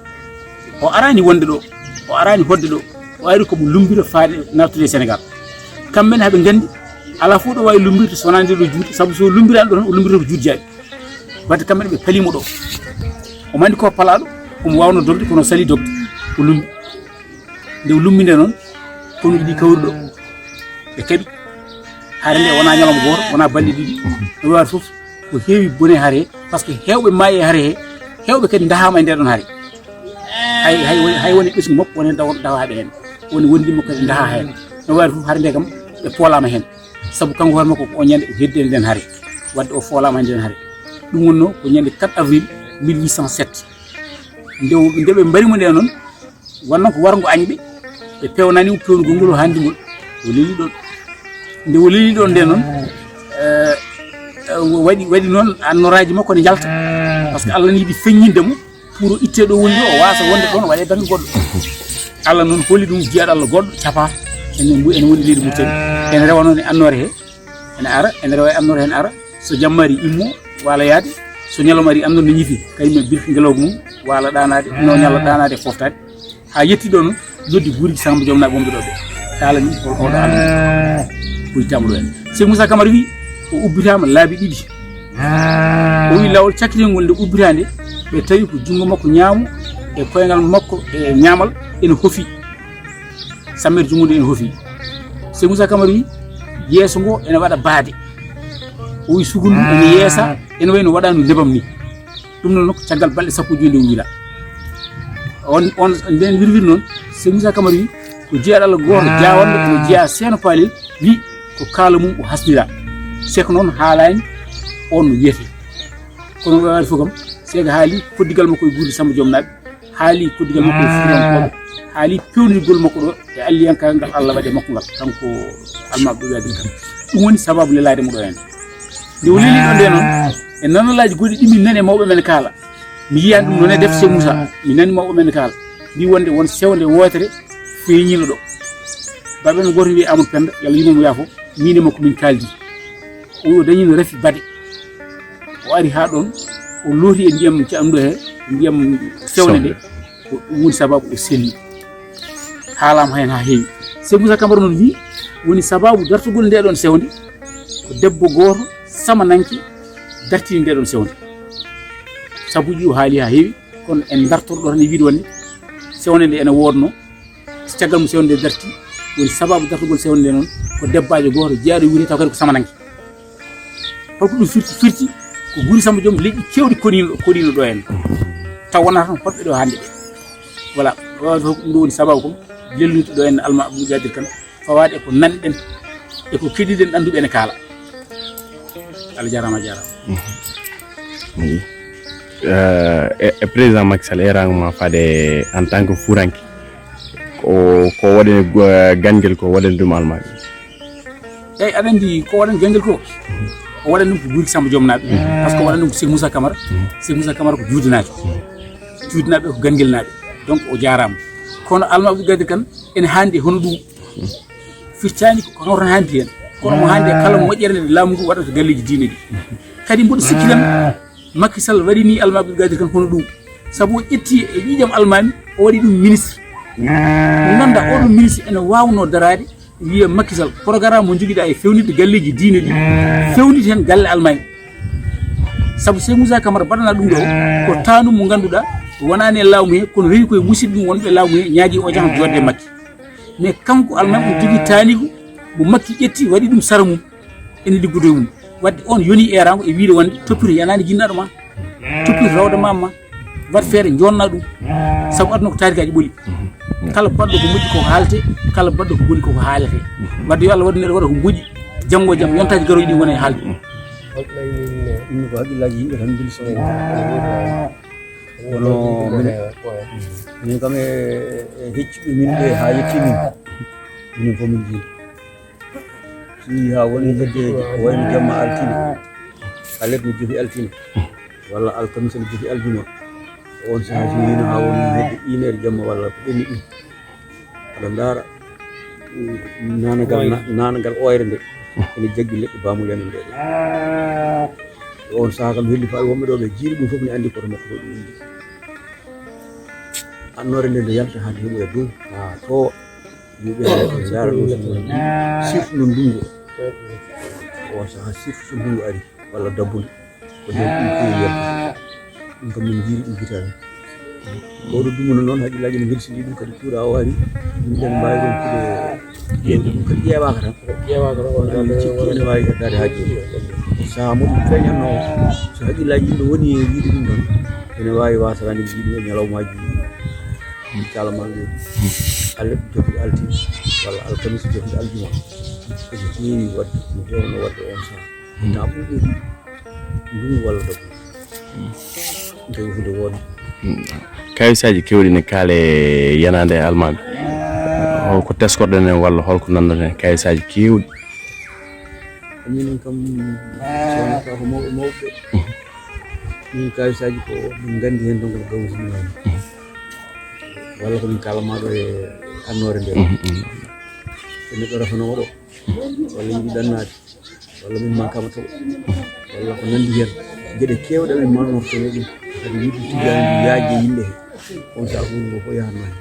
O araani wonde ɗo, o araani hoɗde ɗo, o ari ko mo lumbira faade naattude e Sénégal. Kamɓe ne haɓe nganndi, alaa fof ɗo waawi lumbirde so wonaa nde ɗo juude, sabu so lumbiraani ɗo tan, o lumbirta ko juude jaaɓi. Wadde kamɓe ne ɓe palii mo ɗo. O mandi ko palaaɗo, omo waawno dogde, kono o salii dogde, o lumbi. Nde o lumbi nde noon, konuuji ɗi kawri ɗo, ɓe kaɓi. Hare nde wonaa ñalawma gooto, wonaa balɗe ɗiɗi. No waawata fof, ko heewi bone hare he, par ce que heewɓe maayi e hare he, heewɓe kadi ndahaama e ndee ɗoon hare. Hay, hay, hay woni ɓesngu makko, woni daw-, dawaaɓe heen. Woni wondi makko kadi ndahaa heen. No waawata fof, hare nde kam, ɓe poolaama heen. Sabu kanko hoore makko ko o ñande o heddi e ndeen hare. Wadde o foolaama e ndeen hare. Ɗum wonnoo ko ñande quatre avril mille huit cent sept. Nde o, nde ɓe mbari mo nde noon, wonnoo ko warngo añɓe, ɓe pewnani mo pewnugol ngol o hannde ngol. O leli ɗoon. Nde o leli ɗoon nde noon, eh, eh, waɗi, waɗi noon annoraaji makko ne njalta. Par ce que Allah ne yiɗi feññinde mo pour o ittee ɗo woni ɗo, o waasa wonde ɗoon, o waɗee bannge goɗɗo. Allah noon holi ɗum jiyaaɗo Allah goɗɗo, capaa. Ene mbu-, ene woni leydi Mauritanie. Ene rewa noon e annoore he, ene ara, ene rewa e annoore he, ene ara. So jamma ari, immo, waala yaade. So ñalawma ari, annoore ne ñifi, kañum e birki ngeloogu mum, waala ɗaanaade, no ñalla ɗaanaade e fooftaade. Haa yetti ɗo noon, noddi guurki Samba Joom naaɓe wonɓe ɗo ɓe. Kaalani hol oɗo Allah. Ɓoytaama ɗo en. Sey Moussa Camara wi, o ubbitaama laabi ɗiɗi. O wi laawol cakkitingol nde ubbitaa nde, ɓe tawi ko junngo makko ñaamo e koyngal makko e ñaamal ene hofi. Sammeer junngo nde ene hofi. Sey Moussa Camara wi, yeeso ngo ene waɗa baade. O wi sugu ndu ene yeesa, ene wayi no waɗaandu nebam ni. Ɗum noon ko caggal balɗe sappo e joy nde o wiira. On, on, nden wirwir noon, Sey Moussa Camara wi, ko jiyaaɗo Allah gooto jaawanɗo, ene jeyaa Seeno Paalel, wi ko kaala mum o hasnira. Seko noon haalaani on no wiyetee. Kono o waɗi fof kam, Seko haali koddigal makko e guurki Samba Joom naaɓe, haali koddigal makko e Fuutankooɓe, haali pewnirgol makko ɗo e alliyankaagal ngal Allah waɗi e makko ngal, kanko Alma Abdou Gadir Kane. Ɗum woni sababu lelaade mo ɗo heen. Nde o leli ɗo nde noon, e nanalaaji goɗɗi ɗi min nani e mawɓe men kaala. Mi yiyaani ɗum noon e defte Sey Moussa. Mi nani mawɓe men kaala. Mbi wonde won sewnde wootere feeñiino ɗo. Baaba men gooto wiyee Amadou Penda, yo Allah yurmo mo yaafo, miin e makko min kaaldi. O wi o dañiino rafi bade. O ari haa ɗoon, o looti e ndiyam caɗunɗo he, ndiyam sewnde nde. Sewnde. Ko ɗum woni sababu o selli. Haalaama heen haa heewi. Sey Moussa Camara noon wi, woni sababu dartugol nde ɗoon sewnde, ko debbo gooto samananke dartini nde ɗoon sewnde. Sabuuji ɗi o haali haa heewi, kono en dartorto tan e wiide wonde sewnde nde ene woodnoo. So caggal mum sewnde nde darti, woni sababu dartugol sewnde nde noon, ko debbaajo gooto jeyaaɗo wiyetee taw kadi ko samananke. Holko ɗum firti? Firti ko guurki Samba Joom leƴƴi keewɗi koɗiino, koɗiino ɗo en. Taw wonaa tan hoɗɓe ɗo hannde ɓe. Voilà, waawata ko ɗum ɗo woni sababu kam lelnude ɗo en Alma Abdou Gadir Kane, fawaade e ko nanɗen, e ko keɗiɗen annduɓe ene kaala. Allah jaaraama, a jaaraama. Mhm. Oui. Euh, e, e président Macky Sall, eeraango ma faade en tant que fuuranke, ko, ko waɗani go-, ganngel ko waɗani ɗum almaami? Eeyi, aɗa anndi ko waɗani ganngel ko? O waɗani ɗum ko guurki Samba Joom naaɓe. Mhm. Par ce que o waɗani ɗum ko Sey Moussa Camara. Mhm. Sey Moussa Camara ko juudenaajo. Mhm. Juudenaaɓe ko ganngel naaɓe. Donc o jaaraama. Kono Alma Abdou Gadir Kane ene haandi e hono ɗum. Firtaani ko kanko tan haandi heen. Kono mo haandi e kala moƴƴere nde laamu ngu waɗata galleeji diine ɗi. Kadi mboɗo sikki tan Macky Sall waɗi ni Almaami Abdoul Qadir Kane hono ɗum. Sabu o ƴetti e ƴiiƴam Almaami, o waɗi ɗum ministre. Mo ngannduɗaa oɗo ministre ene waawnoo daraade, wiya Macky Sall, programme mo jogiɗaa e fewnitde galleeji diine ɗi, fewnit heen galle Almaami. Sabu Cheikh Moussa Camara mbaɗana ɗum ɗo, ko taanum mo ngannduɗaa wonaani e laamu he, kono rewi koye musidɓe mum wonɓe laamu he, ñaagi o jahan joɗde e Macky. Mais kanko Almaami, o jogii taaniigu mo Macky ƴetti, waɗi ɗum sara mum, ene liggodoo e mum. Wadde on yoni eeraango e wiide wonde toppito yanaani jinnaɗo ma, toppito rawda ma, ma waɗ feere jonna ɗum. Sabu aduna ko taarikaaji ɓoli. Kala baɗɗo ko moƴƴi koko haaletee, kala baɗɗo ko boni koko haaletee. Wadde yo Allah waɗu neɗɗo waɗa ko moƴƴi, janngo e jam yontaaji garooji ɗi wona e haalde ɗum. Holɗo min, min ko haqqillaaji yimɓe tan mbeli so kono minen, minen kam e, e heccuɓe min ɓe haa yetti min, minen fof min jiidi. Si haa woni hedde ko wayno jamma altine, alet mi jofi altine, walla alkamisa mi jofi aljuma. On sahaa si wino haa woni hedde une heure jamma walla ko ɓenni ɗum. Aɗa ndaara, mm, naanagal, na-, naanagal ooyre nde, ene jaggi leɗɗe baamuuli amen ɗe. On sahaa kam helli fawi wonɓe ɗo ɓe jiiri ɗum fof ne anndi koto makko ɗo ɗum indi. Annoore nde nde yalta haa nde heɓoya dow, haa toowa. Yimɓe ɓe ndaara ɗo so surtout no ndungu. On sahaa surtout so ndungu ari, walla dabbunde. Ko nder ɗum ko yiyata. Ɗum kam min njiiri ɗum hitaande. Ko oɗo dumunna noon, haqqillaaji no mbelsini ɗum kadi kuuɗa o ari. Yimɓe ɓe mbaawi ɗon kuuɗe ƴeewde ɗum kadi ƴeewaaka tan. Ƴeewaaka tan, on tan cikki ene waawi heddaade haa jooni. Sahaa mo ɗum feeñatnoo, so haqqillaaji yimɓe woni e yiide ɗum tan, ene waawi waasaraade njiiɗi e ñalawmaaji. Calama ɗum. Alet jofi altine, walla alkamisa jofi aljuma. Ko heewi waɗde, no heewno waɗde on sahaa. Na ɓuuɓuɗi. Ndungu walla dabbunde. Nde huunde wonde. Kawisaaji keewɗi ne kaale yanaande e almaami. Holko teskorɗen en walla holko nanndon en kawisaaji keewɗi? Minen kam, so wonaa ka ko mawɓe mawɓe. Min kawisaaji ko min nganndi heen tan ko gawri. Walla ko min kaalama ɗo e annoore nde. Ko neɗɗo refanooma ɗo. Walla yiɗi ɗannaade. Walla min mankama to, walla ko nanndi heen. Geɗe keewɗe min malnorto e ɗum. Kadi yidde tijani ɗum yaajde yimɓe he. On sahaa ɗum ko fof yahatno heen.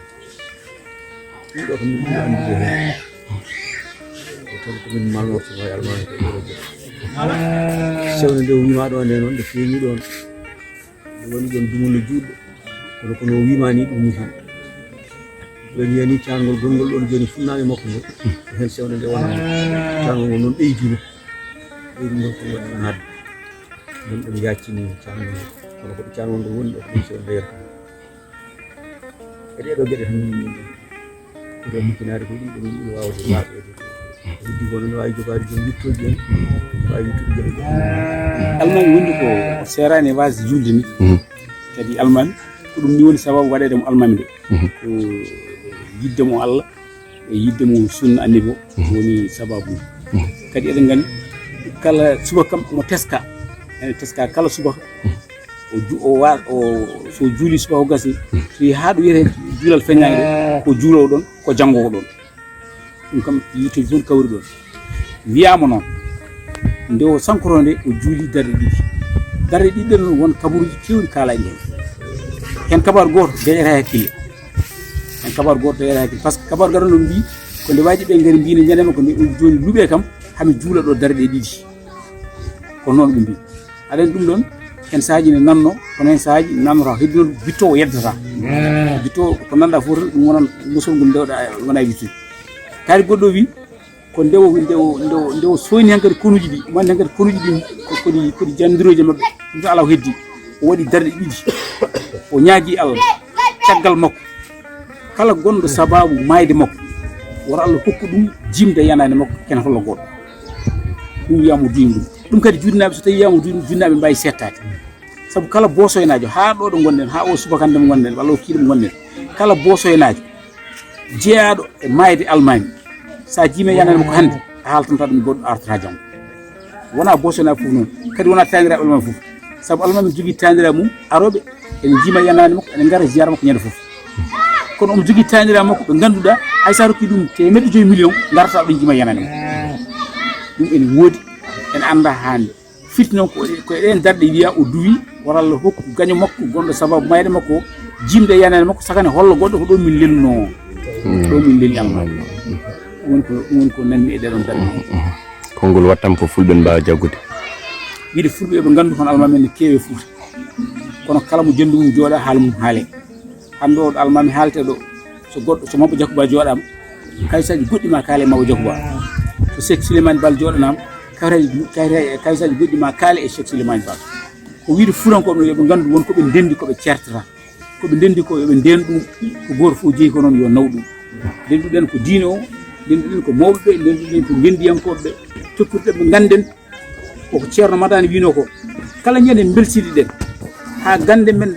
Ɗum ɗo ko min ɓuri anndude heen. Ko tan ko min malnorto e almaami ko ɗo jeeya. Sewne nde o wiima ɗo nde noon, nde feeñi ɗoon. Ɗum woni ɗon dumunna juutɗo. Kono, kono o wiima ni ɗum musi. Ɗon yani caangol gonngol ɗon jooni funnaaɓe makko ngol. Ko heen sewde nde wonaa. Caangol ngol noon ɓeydino. Ɓeydi ngol ko waɗi naatde. Ɗum ɗum yaccini caangol ngol. Kono ko caangol ngol woni ɗo, ko ɗum sewde nde yetto. E ɗee ɗoo geɗe tan, ko ɗo miccinaade ko ɗum, ɗum waawde waaɓeede. Heddi ko noon waawi jogaade joom wittooji en, waawi wittude geɗe goɗɗe. Almaami wonde ko o seeraani e waasde juulde ni. Kadi almaami, ko ɗum ni woni sababu waɗeede mo almaami nde. Ko yidde mo Allah e yidde mo sunna annabi o woni sababu. Kadi eɗen nganndi kala subaka kam mo teska, ene teska kala subaka. O ju-, o wa-, o, so juuli subaka o gasi, so yehi haa ɗo wiyetee juulal feññaani ɗo, ko juulowo ɗon, ko janngowo ɗon. Ɗum kam yiite jooni kawri ɗon. Wiyaama noon, nde o sankotoo nde, o juuli darɗe ɗiɗi. Darɗe ɗiɗi ɗen noon, won kabaruuji keewɗi kaalaaɗi heen. Heen kabaaru gooto dañataa e hakkille. Heen kabaaru gooto dañataa e hakkille. Par ce que kabaaru gaɗanɗo mbii, ko nde waaji ɓe ngari mbii ne ñande makko nde, o jooni luɓee kam, hami juula ɗo darɗe ɗiɗi. Ko noon ɓe mbii. Aɗa anndi ɗum ɗoon, heen sahaaji ne nanno, kono heen sahaaji nannotaa, heddi noon bittoowo yeddata. Bittoowo ko nanɗaa fof tan, ɗum wonan musol ngol ndewɗaa, wona e wittude. Kaari goɗɗo o wii, ko nde o, nde o, nde o, nde o sooyni hankadi konuuji ɗi, wonde hankadi konuuji ɗi, ko, ko ɗi, ko ɗi janndirooji maɓɓe. Ɗum tan alaa ko heddi. O waɗi darɗe ɗiɗi. O ñaagii Allah, caggal makko. Kala gonɗo sabaabu maayde makko, wota Allah hokku ɗum jimde yanaande makko, kene holla gooto. Ɗum wiyaama o duwii ɗum. Ɗum kadi juutnaaɓe, so tawii wiyaama o duwii ɗum, juutnaaɓe mbaawi seettaade. Sabu kala boosoynaajo, haa ɗo ɗo ngonɗen, haa o subaka hannde mo ngonɗen, walla o kiiɗe mo ngonɗen, kala boosoynaajo jeyaaɗo e maayde almaami, so a jiimii yanaande makko hannde, a haaltantaa ɗum goɗɗo, a artataa janngo. Wonaa boosoynaaɓe fof noon, kadi wonaa taaniraaɓe almaami fof. Sabu almaami jogii taaniraaɓe mum, arooɓe ene njiima yanaande makko, ene ngara ziyaara makko ñande fof. Kono omo jogii taaniraaɓe makko ɓe ngannduɗaa, hay so a rokkii ɗum teemedde joyi million, ngarata ɗo njiima yanaande makko. Ɗum ene woodi, ene anndaa haande. Firti noon ko e, ko e ɗeen darɗe wiya o duwi, walla hokku gaño makko gonɗo sababu mayde makko, jimde yanaade makko, sakane holla goɗɗo ko ɗo min lelnoo. Ɗo min lelni Almaami. Ɗum woni ko, ɗum woni ko nanmi e ɗee ɗoon darɗe. Konngol wattam ko fulɓe mbaawa jaggude. Wiide fulɓe ɓe nganndu hono Almaami en ne keewi e Fuuta. Kono kala mo jonndu mum jooɗa, haala mum haale. Hannde o ɗo Almaami haaletee ɗo, so goɗɗo, so Mawɓe Jakuba jooɗaama, kalisaaji goɗɗi ma kaale e Mawɓe Jakuba. So Seek Sileymaani Baal jooɗanaama, kalisaaji, kalisaaji goɗɗi ma kaale e Seek Sileymaani Baal. Ko wiide Fuutankooɓe no yo ɓe nganndu won ko ɓe ndenndi ko ɓe ceertata. Ko ɓe ndenndi ko yo ɓe ndeen ɗum, ko gooto fof jeyi ko noon yo naw ɗum. Ndennduɗen ko diine o, ndennduɗen ko mawɓe ɓe, ndennduɗen ko ngenndiyankooɓe ɓe, toppirɗen ɓe ngannden. Koko Ceerno Madani wino ko, kala ñande mbelsiɗiɗen, haa gannde men,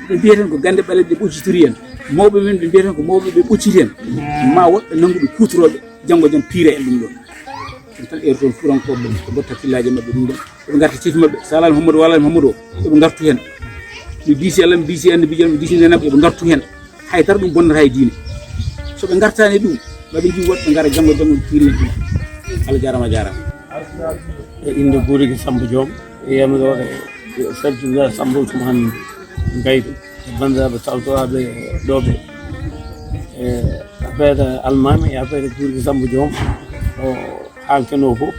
ɓe mbiyeten ko gannde ɓaleeɓe ɗe ɓoccitori en, mawɓe men ɓe mbiyeten ko mawɓe ɓe ɓocciti en, ma woɗɓe nannguɓe kuutorooɓe, janngo jam piira en ɗum ɗon. Ɗum tan eri toon Fuutankooɓe, ɓe mbotta hakkillaaji maɓɓe ɗum ɗon, eɓe ngarta cifi maɓɓe, so alaa Muhammadu, wala Muhammadu o, eɓe ngartu heen. Mi diisi Allah, mi diisi Annabiijo, mi diisi Nenaɓe, eɓe ngartu heen. Hay dara ɗum bonnata e diine. So ɓe ngartaani ɗum, ma ɓe njiw woɗɓe ngara janngo, janngo piiri en ɗum. Allah jaaraama, a jaaraama. E innde Guuriki Sammba Joom, e yamirooɗe Sadullah Sammba Usmaan Gaydu, e banndiraaɓe tawtoraaɓe ɗo ɓe. E affaire Almaami, e affaire Guuriki Sammba Joom, o haaltenoo fof.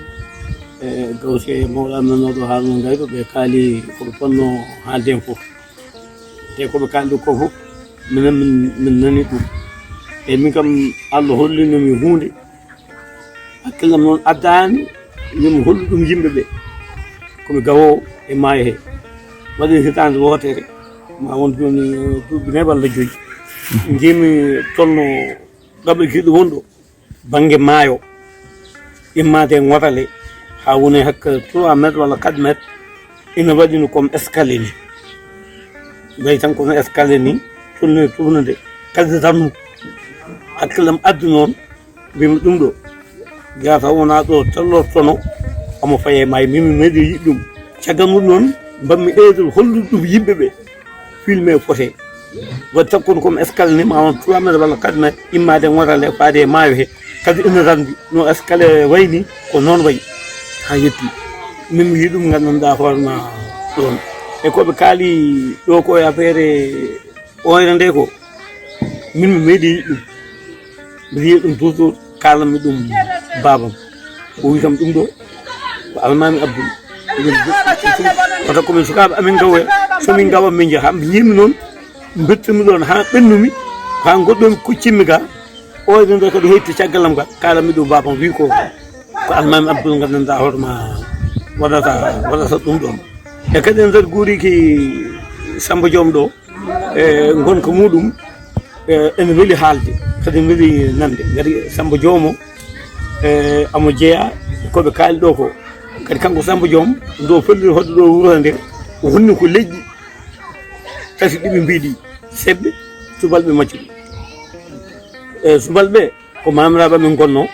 E gawte mawɗo amen oo ɗo Haaruna Gaydu, ɓe kaali ko ɓe potnoo haalde heen fof. Te ko ɓe kaali ɗum ko fof, minen min, min nani ɗum. E min kam, Allah hollino mi huunde, hakkillam noon addaani yo mi hollu ɗum yimɓe ɓe. Ko mi gawoowo e maayo he. Waɗi hitaande wootere, ma won jooni duuɓi nayi walla joyi. Njiimi tolno ɗaɓɓitiiɗo won ɗo. Bannge maayo, immaade e Ŋorale haa woni hakka trois mètres walla quatre mètres, ina waɗi no comme escalier ni. Wayi tan kono escalier ni, tolni e tufnude, kadi tan hakkillam addi noon, mbimi ɗum ɗo, yaata wona ɗo tellortono, omo faye maayo, min mi meeɗi yiɗ ɗum. Caggal mum noon, mbaɗmi ɓeydol hollude ɗum yimɓe ɓe. Filme fote. Waɗi tan kono comme escalier ni, ma won trois mètres walla quatre mètres, immaade e Ŋorale faade e maayo he. Kadi ina ranngi no escalier wayi ni, ko noon wayi. Haa yetti. Min mi yiɗi ɗum nganndanɗaa hoore ma ɗoon. E ko ɓe kaali ɗo ko e affaire oyre nde ko, min mi meeɗi yiɗ ɗum. Mbiɗa yiya ɗum toujours, kaalanmi ɗum baabam. O wi kam ɗum ɗo, ko Almaami Abdul. Wata ko min sukaaɓe amin ngawoya, so min ngawa min njaha. Mbi yiimi noon, mbettirmi ɗoon haa ɓennumi, haa ngoɗɗomi kuccimmi ga. Oyre nde kadi hetti caggal am ga, kaalanmi ɗum baabam, wi ko, ko Almaami Abdul nganndanɗaa hoore ma waɗata, waɗata ɗum ɗoon. E kadi e nder Guuriki Sammba Joom ɗo, e ngonka muɗum, e ene weli haalde, kadi ene weli nande. Ngati Sammba Joom o, e amo jeyaa ko ɓe kaali ɗo ko. Kadi kanko Sammba Joom, ndo felliri hoɗde ɗo wuro nde, o hunni ko leƴƴi tati ɗi ɓe mbiɗi, Seɓɓe, Subalɓe, Maccuɓe. E Subalɓe ko maamiraaɓe amen ngonnoo,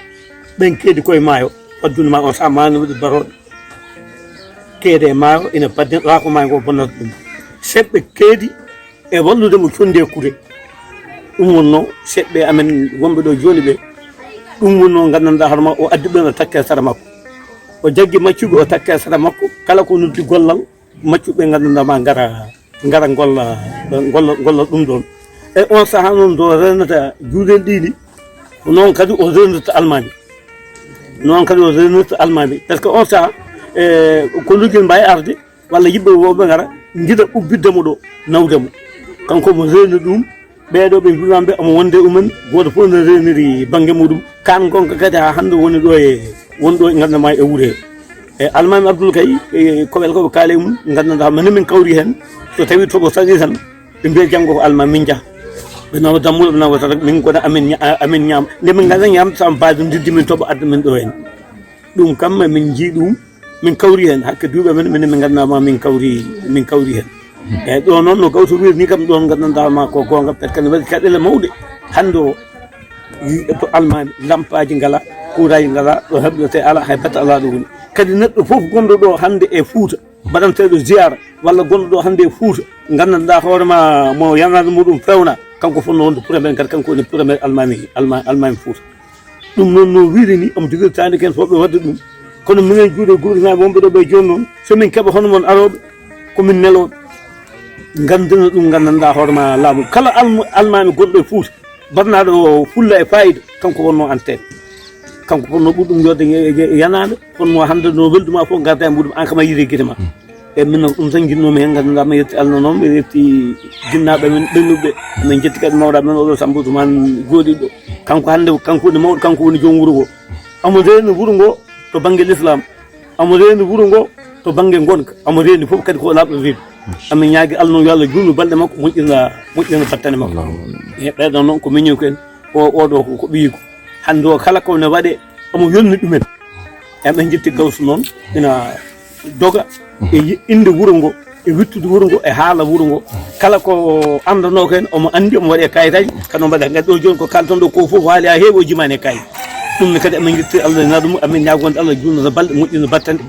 ɓen keedi koye maayo, faddude ma on saha maani waɗi barooɗe. Keede e maayo ina baddin raako maayo ngo bonnata ɗum. Seɓɓe keedi e wallude mo conndi e kuuɗe. Ɗum wonnoo Seɓɓe amen wonɓe ɗo jooni ɓe. Ɗum wonnoo nganndanɗaa hoore ma o addi ɓen o takke sara makko. O jaggi Maccuɓe o takke sara makko. Kala ko noddi gollal, Maccuɓe nganndanɗaa ma ngara, ngara ngolla, ngolla, ngolla ɗum ɗoon. E on saha noon nde o reenata juulel ɗiɗi, ko noon kadi o reenata Almaami. Noon kadi o reenirta Almaami. Par ce que on saha, e, ko lugel mbaawi arde, walla yimɓe woɓɓe ngara, njiɗa ubbitde mo ɗo, nawde mo. Kanko mo reeni ɗum, ɓee ɗo ɓe mbimaɓe omo wonde umen, gooto fof ne reeniri bannge muɗum. Kaan ngonka kadi haa hannde woni ɗo e, woni ɗo e nganndanɗaa ma e wuro he. E Almaami Abdul kay, e, ko ɓe, ko ɓe kaali e mum, nganndanɗaa minen min kawri heen. So tawii toɓo saɗi tan, ɓe mbiya janngo ko Almaami min njaha. Ɓe nawa dammuɗe, ɓe nawa tan, min ngona amin ña-, amin ñaama. Nde min ngara ñaamde tan, baade ndiddi min toɓo adda min ɗo heen. Ɗum kam, min njii ɗum, min kawri heen. Hakke duuɓi amen, minen min nganndanɗaa ma min kawri, min kawri heen. Eeyi, ɗo noon no Gawto wiiri ni kam, ɗoon nganndanɗaa ma ko goonga, par ce que ne waɗi caɗeele mawɗe. Hannde o, to Almaami, lampaaji ngalaa, kuuraaji ngalaa, ɗo heɓlete alaa, hay batte alaa ɗo woni. Kadi neɗɗo fof gonɗo ɗo hannde e Fuuta, mbaɗanteeɗo ziyaara, walla gonɗo ɗo hannde e Fuuta, nganndanɗaa hoore ma mo yanaande muɗum feewna, kanko fotnoo wonde premier, kadi kanko woni premier Almaami, Alma-, Almaami Fuuta. Ɗum noon no wiiri ni, omo jogii taande ken fotɓe waɗde ɗum. Kono minen juuɗe gurɗinaaɓe wonɓe ɗo ɓe jooni noon, so min keɓa hono mon arooɓe, ko min nelooɓe. Nganndina ɗum, nganndanɗaa hoore ma laamu. Kala alm-, almaami gonɗo e Fuuta, mbaɗnaaɗo fulla e faayiida, kanko wonnoo antenne. Kanko fotnoo ɓurɗum yodde e, e, e yanaande, kono mo hannde no weldu ma fof ngarda e muɗum, aan kam a yiide gite ma. E min noon ɗum tan njiɗnoomi heen, nganndanɗaa mi yetti Allah noon, mi yetti jinnaaɓe men ɓennuɓe. Min njetti kadi mawɗo men oɗo Samba Ousmane Goɗiɗo. Kanko hannde, kanko woni mawɗo, kanko woni joom wuro ngo. Omo reeni wuro ngo to bannge l'islam. Omo reeni wuro ngo to bannge ngonka. Omo reeni fof kadi ko laaɓɗo reeni. Amin ñaagi Allah noon yo Allah juutnu balɗe makko, moƴƴina, moƴƴina battane makko. Allahumma amin. E ɓeeɗo noon ko miñiiko en, o, oɗo ko, ko ɓiyiiko. Hannde o kala ko ne waɗe, omo yonni ɗumen. Emin njetti Gawsu noon, ina doga e yi-, innde wuro ngo, e wittude wuro ngo, e haala wuro ngo. Kala ko anndanoo ko heen, omo anndi, omo waɗi e kayitaaji, kadi omo mbaɗa. Ngaddi o jooni ko kalton ɗo ko fof waali haa heewi, o jimaani e kayit. Ɗum ne kadi amin njetti Allah e naɗum, amin ñaagonde Allah juutna balɗe, moƴƴina battane.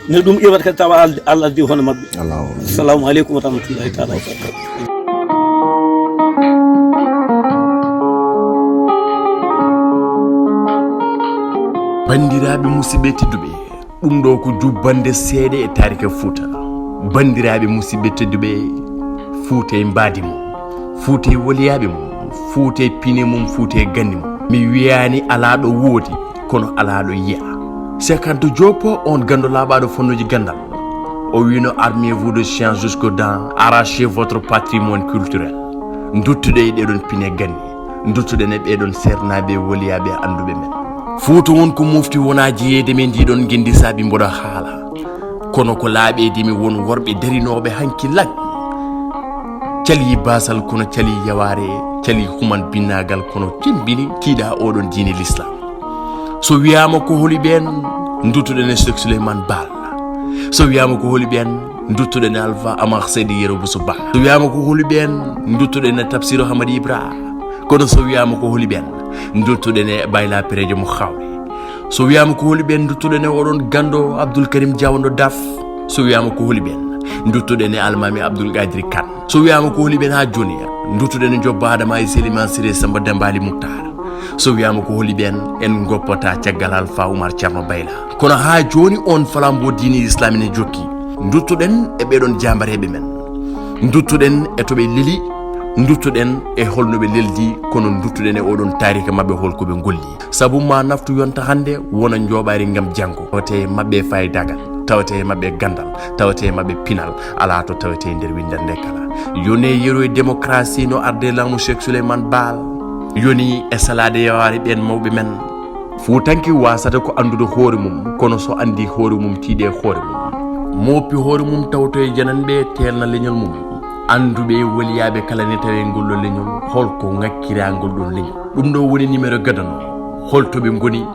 Ne ɗum iwata kadi tawa Al-, Allah addi hono maɓɓe. Allahumma amin. Assalamu aleykum wa rahmatullahi taala wa barakatuh. Banndiraaɓe musidɓe tedduɓe, ɗum ɗo ko jubbannde seeɗa e taarika Fuuta. Banndiraaɓe musidɓe tedduɓe, Fuuta e mbaadi mum, Fuuta e woliyaaɓe mum, Fuuta e pine mum, Fuuta e ganni mum. Mi wiyaani alaa ɗo woodi, kono alaa ɗo yiya. Cheikh Anta Diop, on ganndo laaɓaaɗo fannuuji ganndal, o wiino, armez-vous de chiens jusqu'aux dents, arrachez votre patrimoine culturel. Nduttuɗen e ɗeɗon pine ganni, nduttuɗen e ɓeɗon seernaaɓe, woliyaaɓe, annduɓe men. Fuuta won ko mofti wonaa jeyeede men ndiɗon ngenndi saabi mboɗo haala. Kono ko laaɓeede mi won worɓe darinooɓe hanki lan. Calii baasal kono calii yawaare, calii human binnaagal kono cembini kiiɗa oɗon diine l'islam. So wiyaama ko holi ɓeen, nduttuɗen e Cheikh Souleymane Baal. So wiyaama ko holi ɓeen, nduttuɗen e Alpha Amar Seydi Yero Bousso Ba. So wiyaama ko holi ɓeen, nduttuɗen e Tafsiro Hamadi Ibra. Kono so wiyaama ko holi ɓeen, nduttuɗen e Bayla Perejo mo Xawle. So wiyaama ko holi ɓeen, nduttuɗen e oɗon ganndo Abdoul Karim Diawando Daf. So wiyaama ko holi ɓeen, nduttuɗen e Almami Abdoul Qadir Kane. So wiyaama ko holi ɓeen haa jooni, nduttuɗen e Jobba Adama e Seliman Siré Samba Dambali Moutar. So wiyaama ko holi ɓeen, en ngoppataa caggal Alpha Oumar Thierno Bayla. Kono haa jooni oon flambeau diine Islam ene jokki. Nduttuɗen e ɓeɗon jaambareeɓe men. Nduttuɗen e to ɓe leli, nduttuɗen e holno ɓe leldi, kono nduttuɗen e oɗon taarika maɓɓe, holko ɓe ngolli. Sabu ma naftu yonta hannde, wona njooɓaari ngam janngo. Tawete e maɓɓe e faayidagal, tawete e maɓɓe ganndal, tawete e maɓɓe pinal, alaa to tawete e nder winndannde kala. Yoni e yeru e démocratie no arde laamu Cheikh Souleymane Baal. Yoni e salaade yawaare ɓeen mawɓe men. Fuutanke waasata ko anndude hoore mum, kono so anndi hoore mum, tiiɗe hoore mum. Moopi hoore mum tawto e jananɓe, teelna leñol mum. Annduɓe e woliyaaɓe kala ne tawe ngol ɗo leñol, holko ŋakkira ngol ɗon leñol. Ɗum ɗo woni numéro gadano. Holto ɓe ngoni,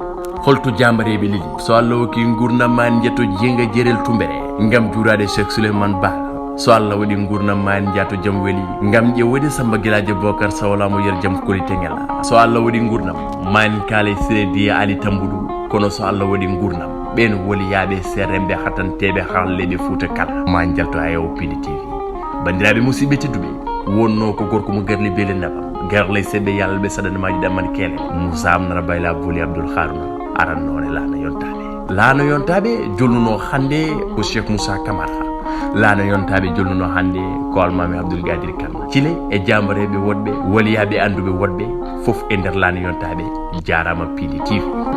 holto jaambareeɓe leli. So Allah hokki nguurndam ma, en njetto Jeenga Jeerel Tumbere ngam juuraade Cheikh Souleymane Baal. So Allah waɗi nguurndam ma, en njaato jam weli ngam ƴeewde Samba Gilaajo Bokar Sawla mo Yer Jam Koli Teŋela. So Allah waɗi nguurndam ma, en kaale Siré Diya Ali Tambudu. Kono so Allah waɗi nguurndam, ɓeen woliyaaɓe, seeremɓe, hatanteeɓe, haalleeɓe Fuuta kala, ma njalto e O P D T V. Banndiraaɓe musidɓe tedduɓe, wonnoo ko gorko mo Garli Beele Nabam, Garle Seɓɓe Yalɓe Saɗanmaaji Ɗamman Keele, Moussa Amnara Bayla Booli Abdoul Haruna, arannoore Laana Yontaaɓe. Laana Yontaaɓe jolnunoo hannde ko Cheikh Moussa Camara. Laana Yontaaɓe jolnunoo hannde ko Almaami Abdoul Qadir Kane. Cile e jaambareeɓe woɗɓe, waliyaaɓe annduɓe woɗɓe, fof e nder Laana Yontaaɓe. Jaaraama P D T V.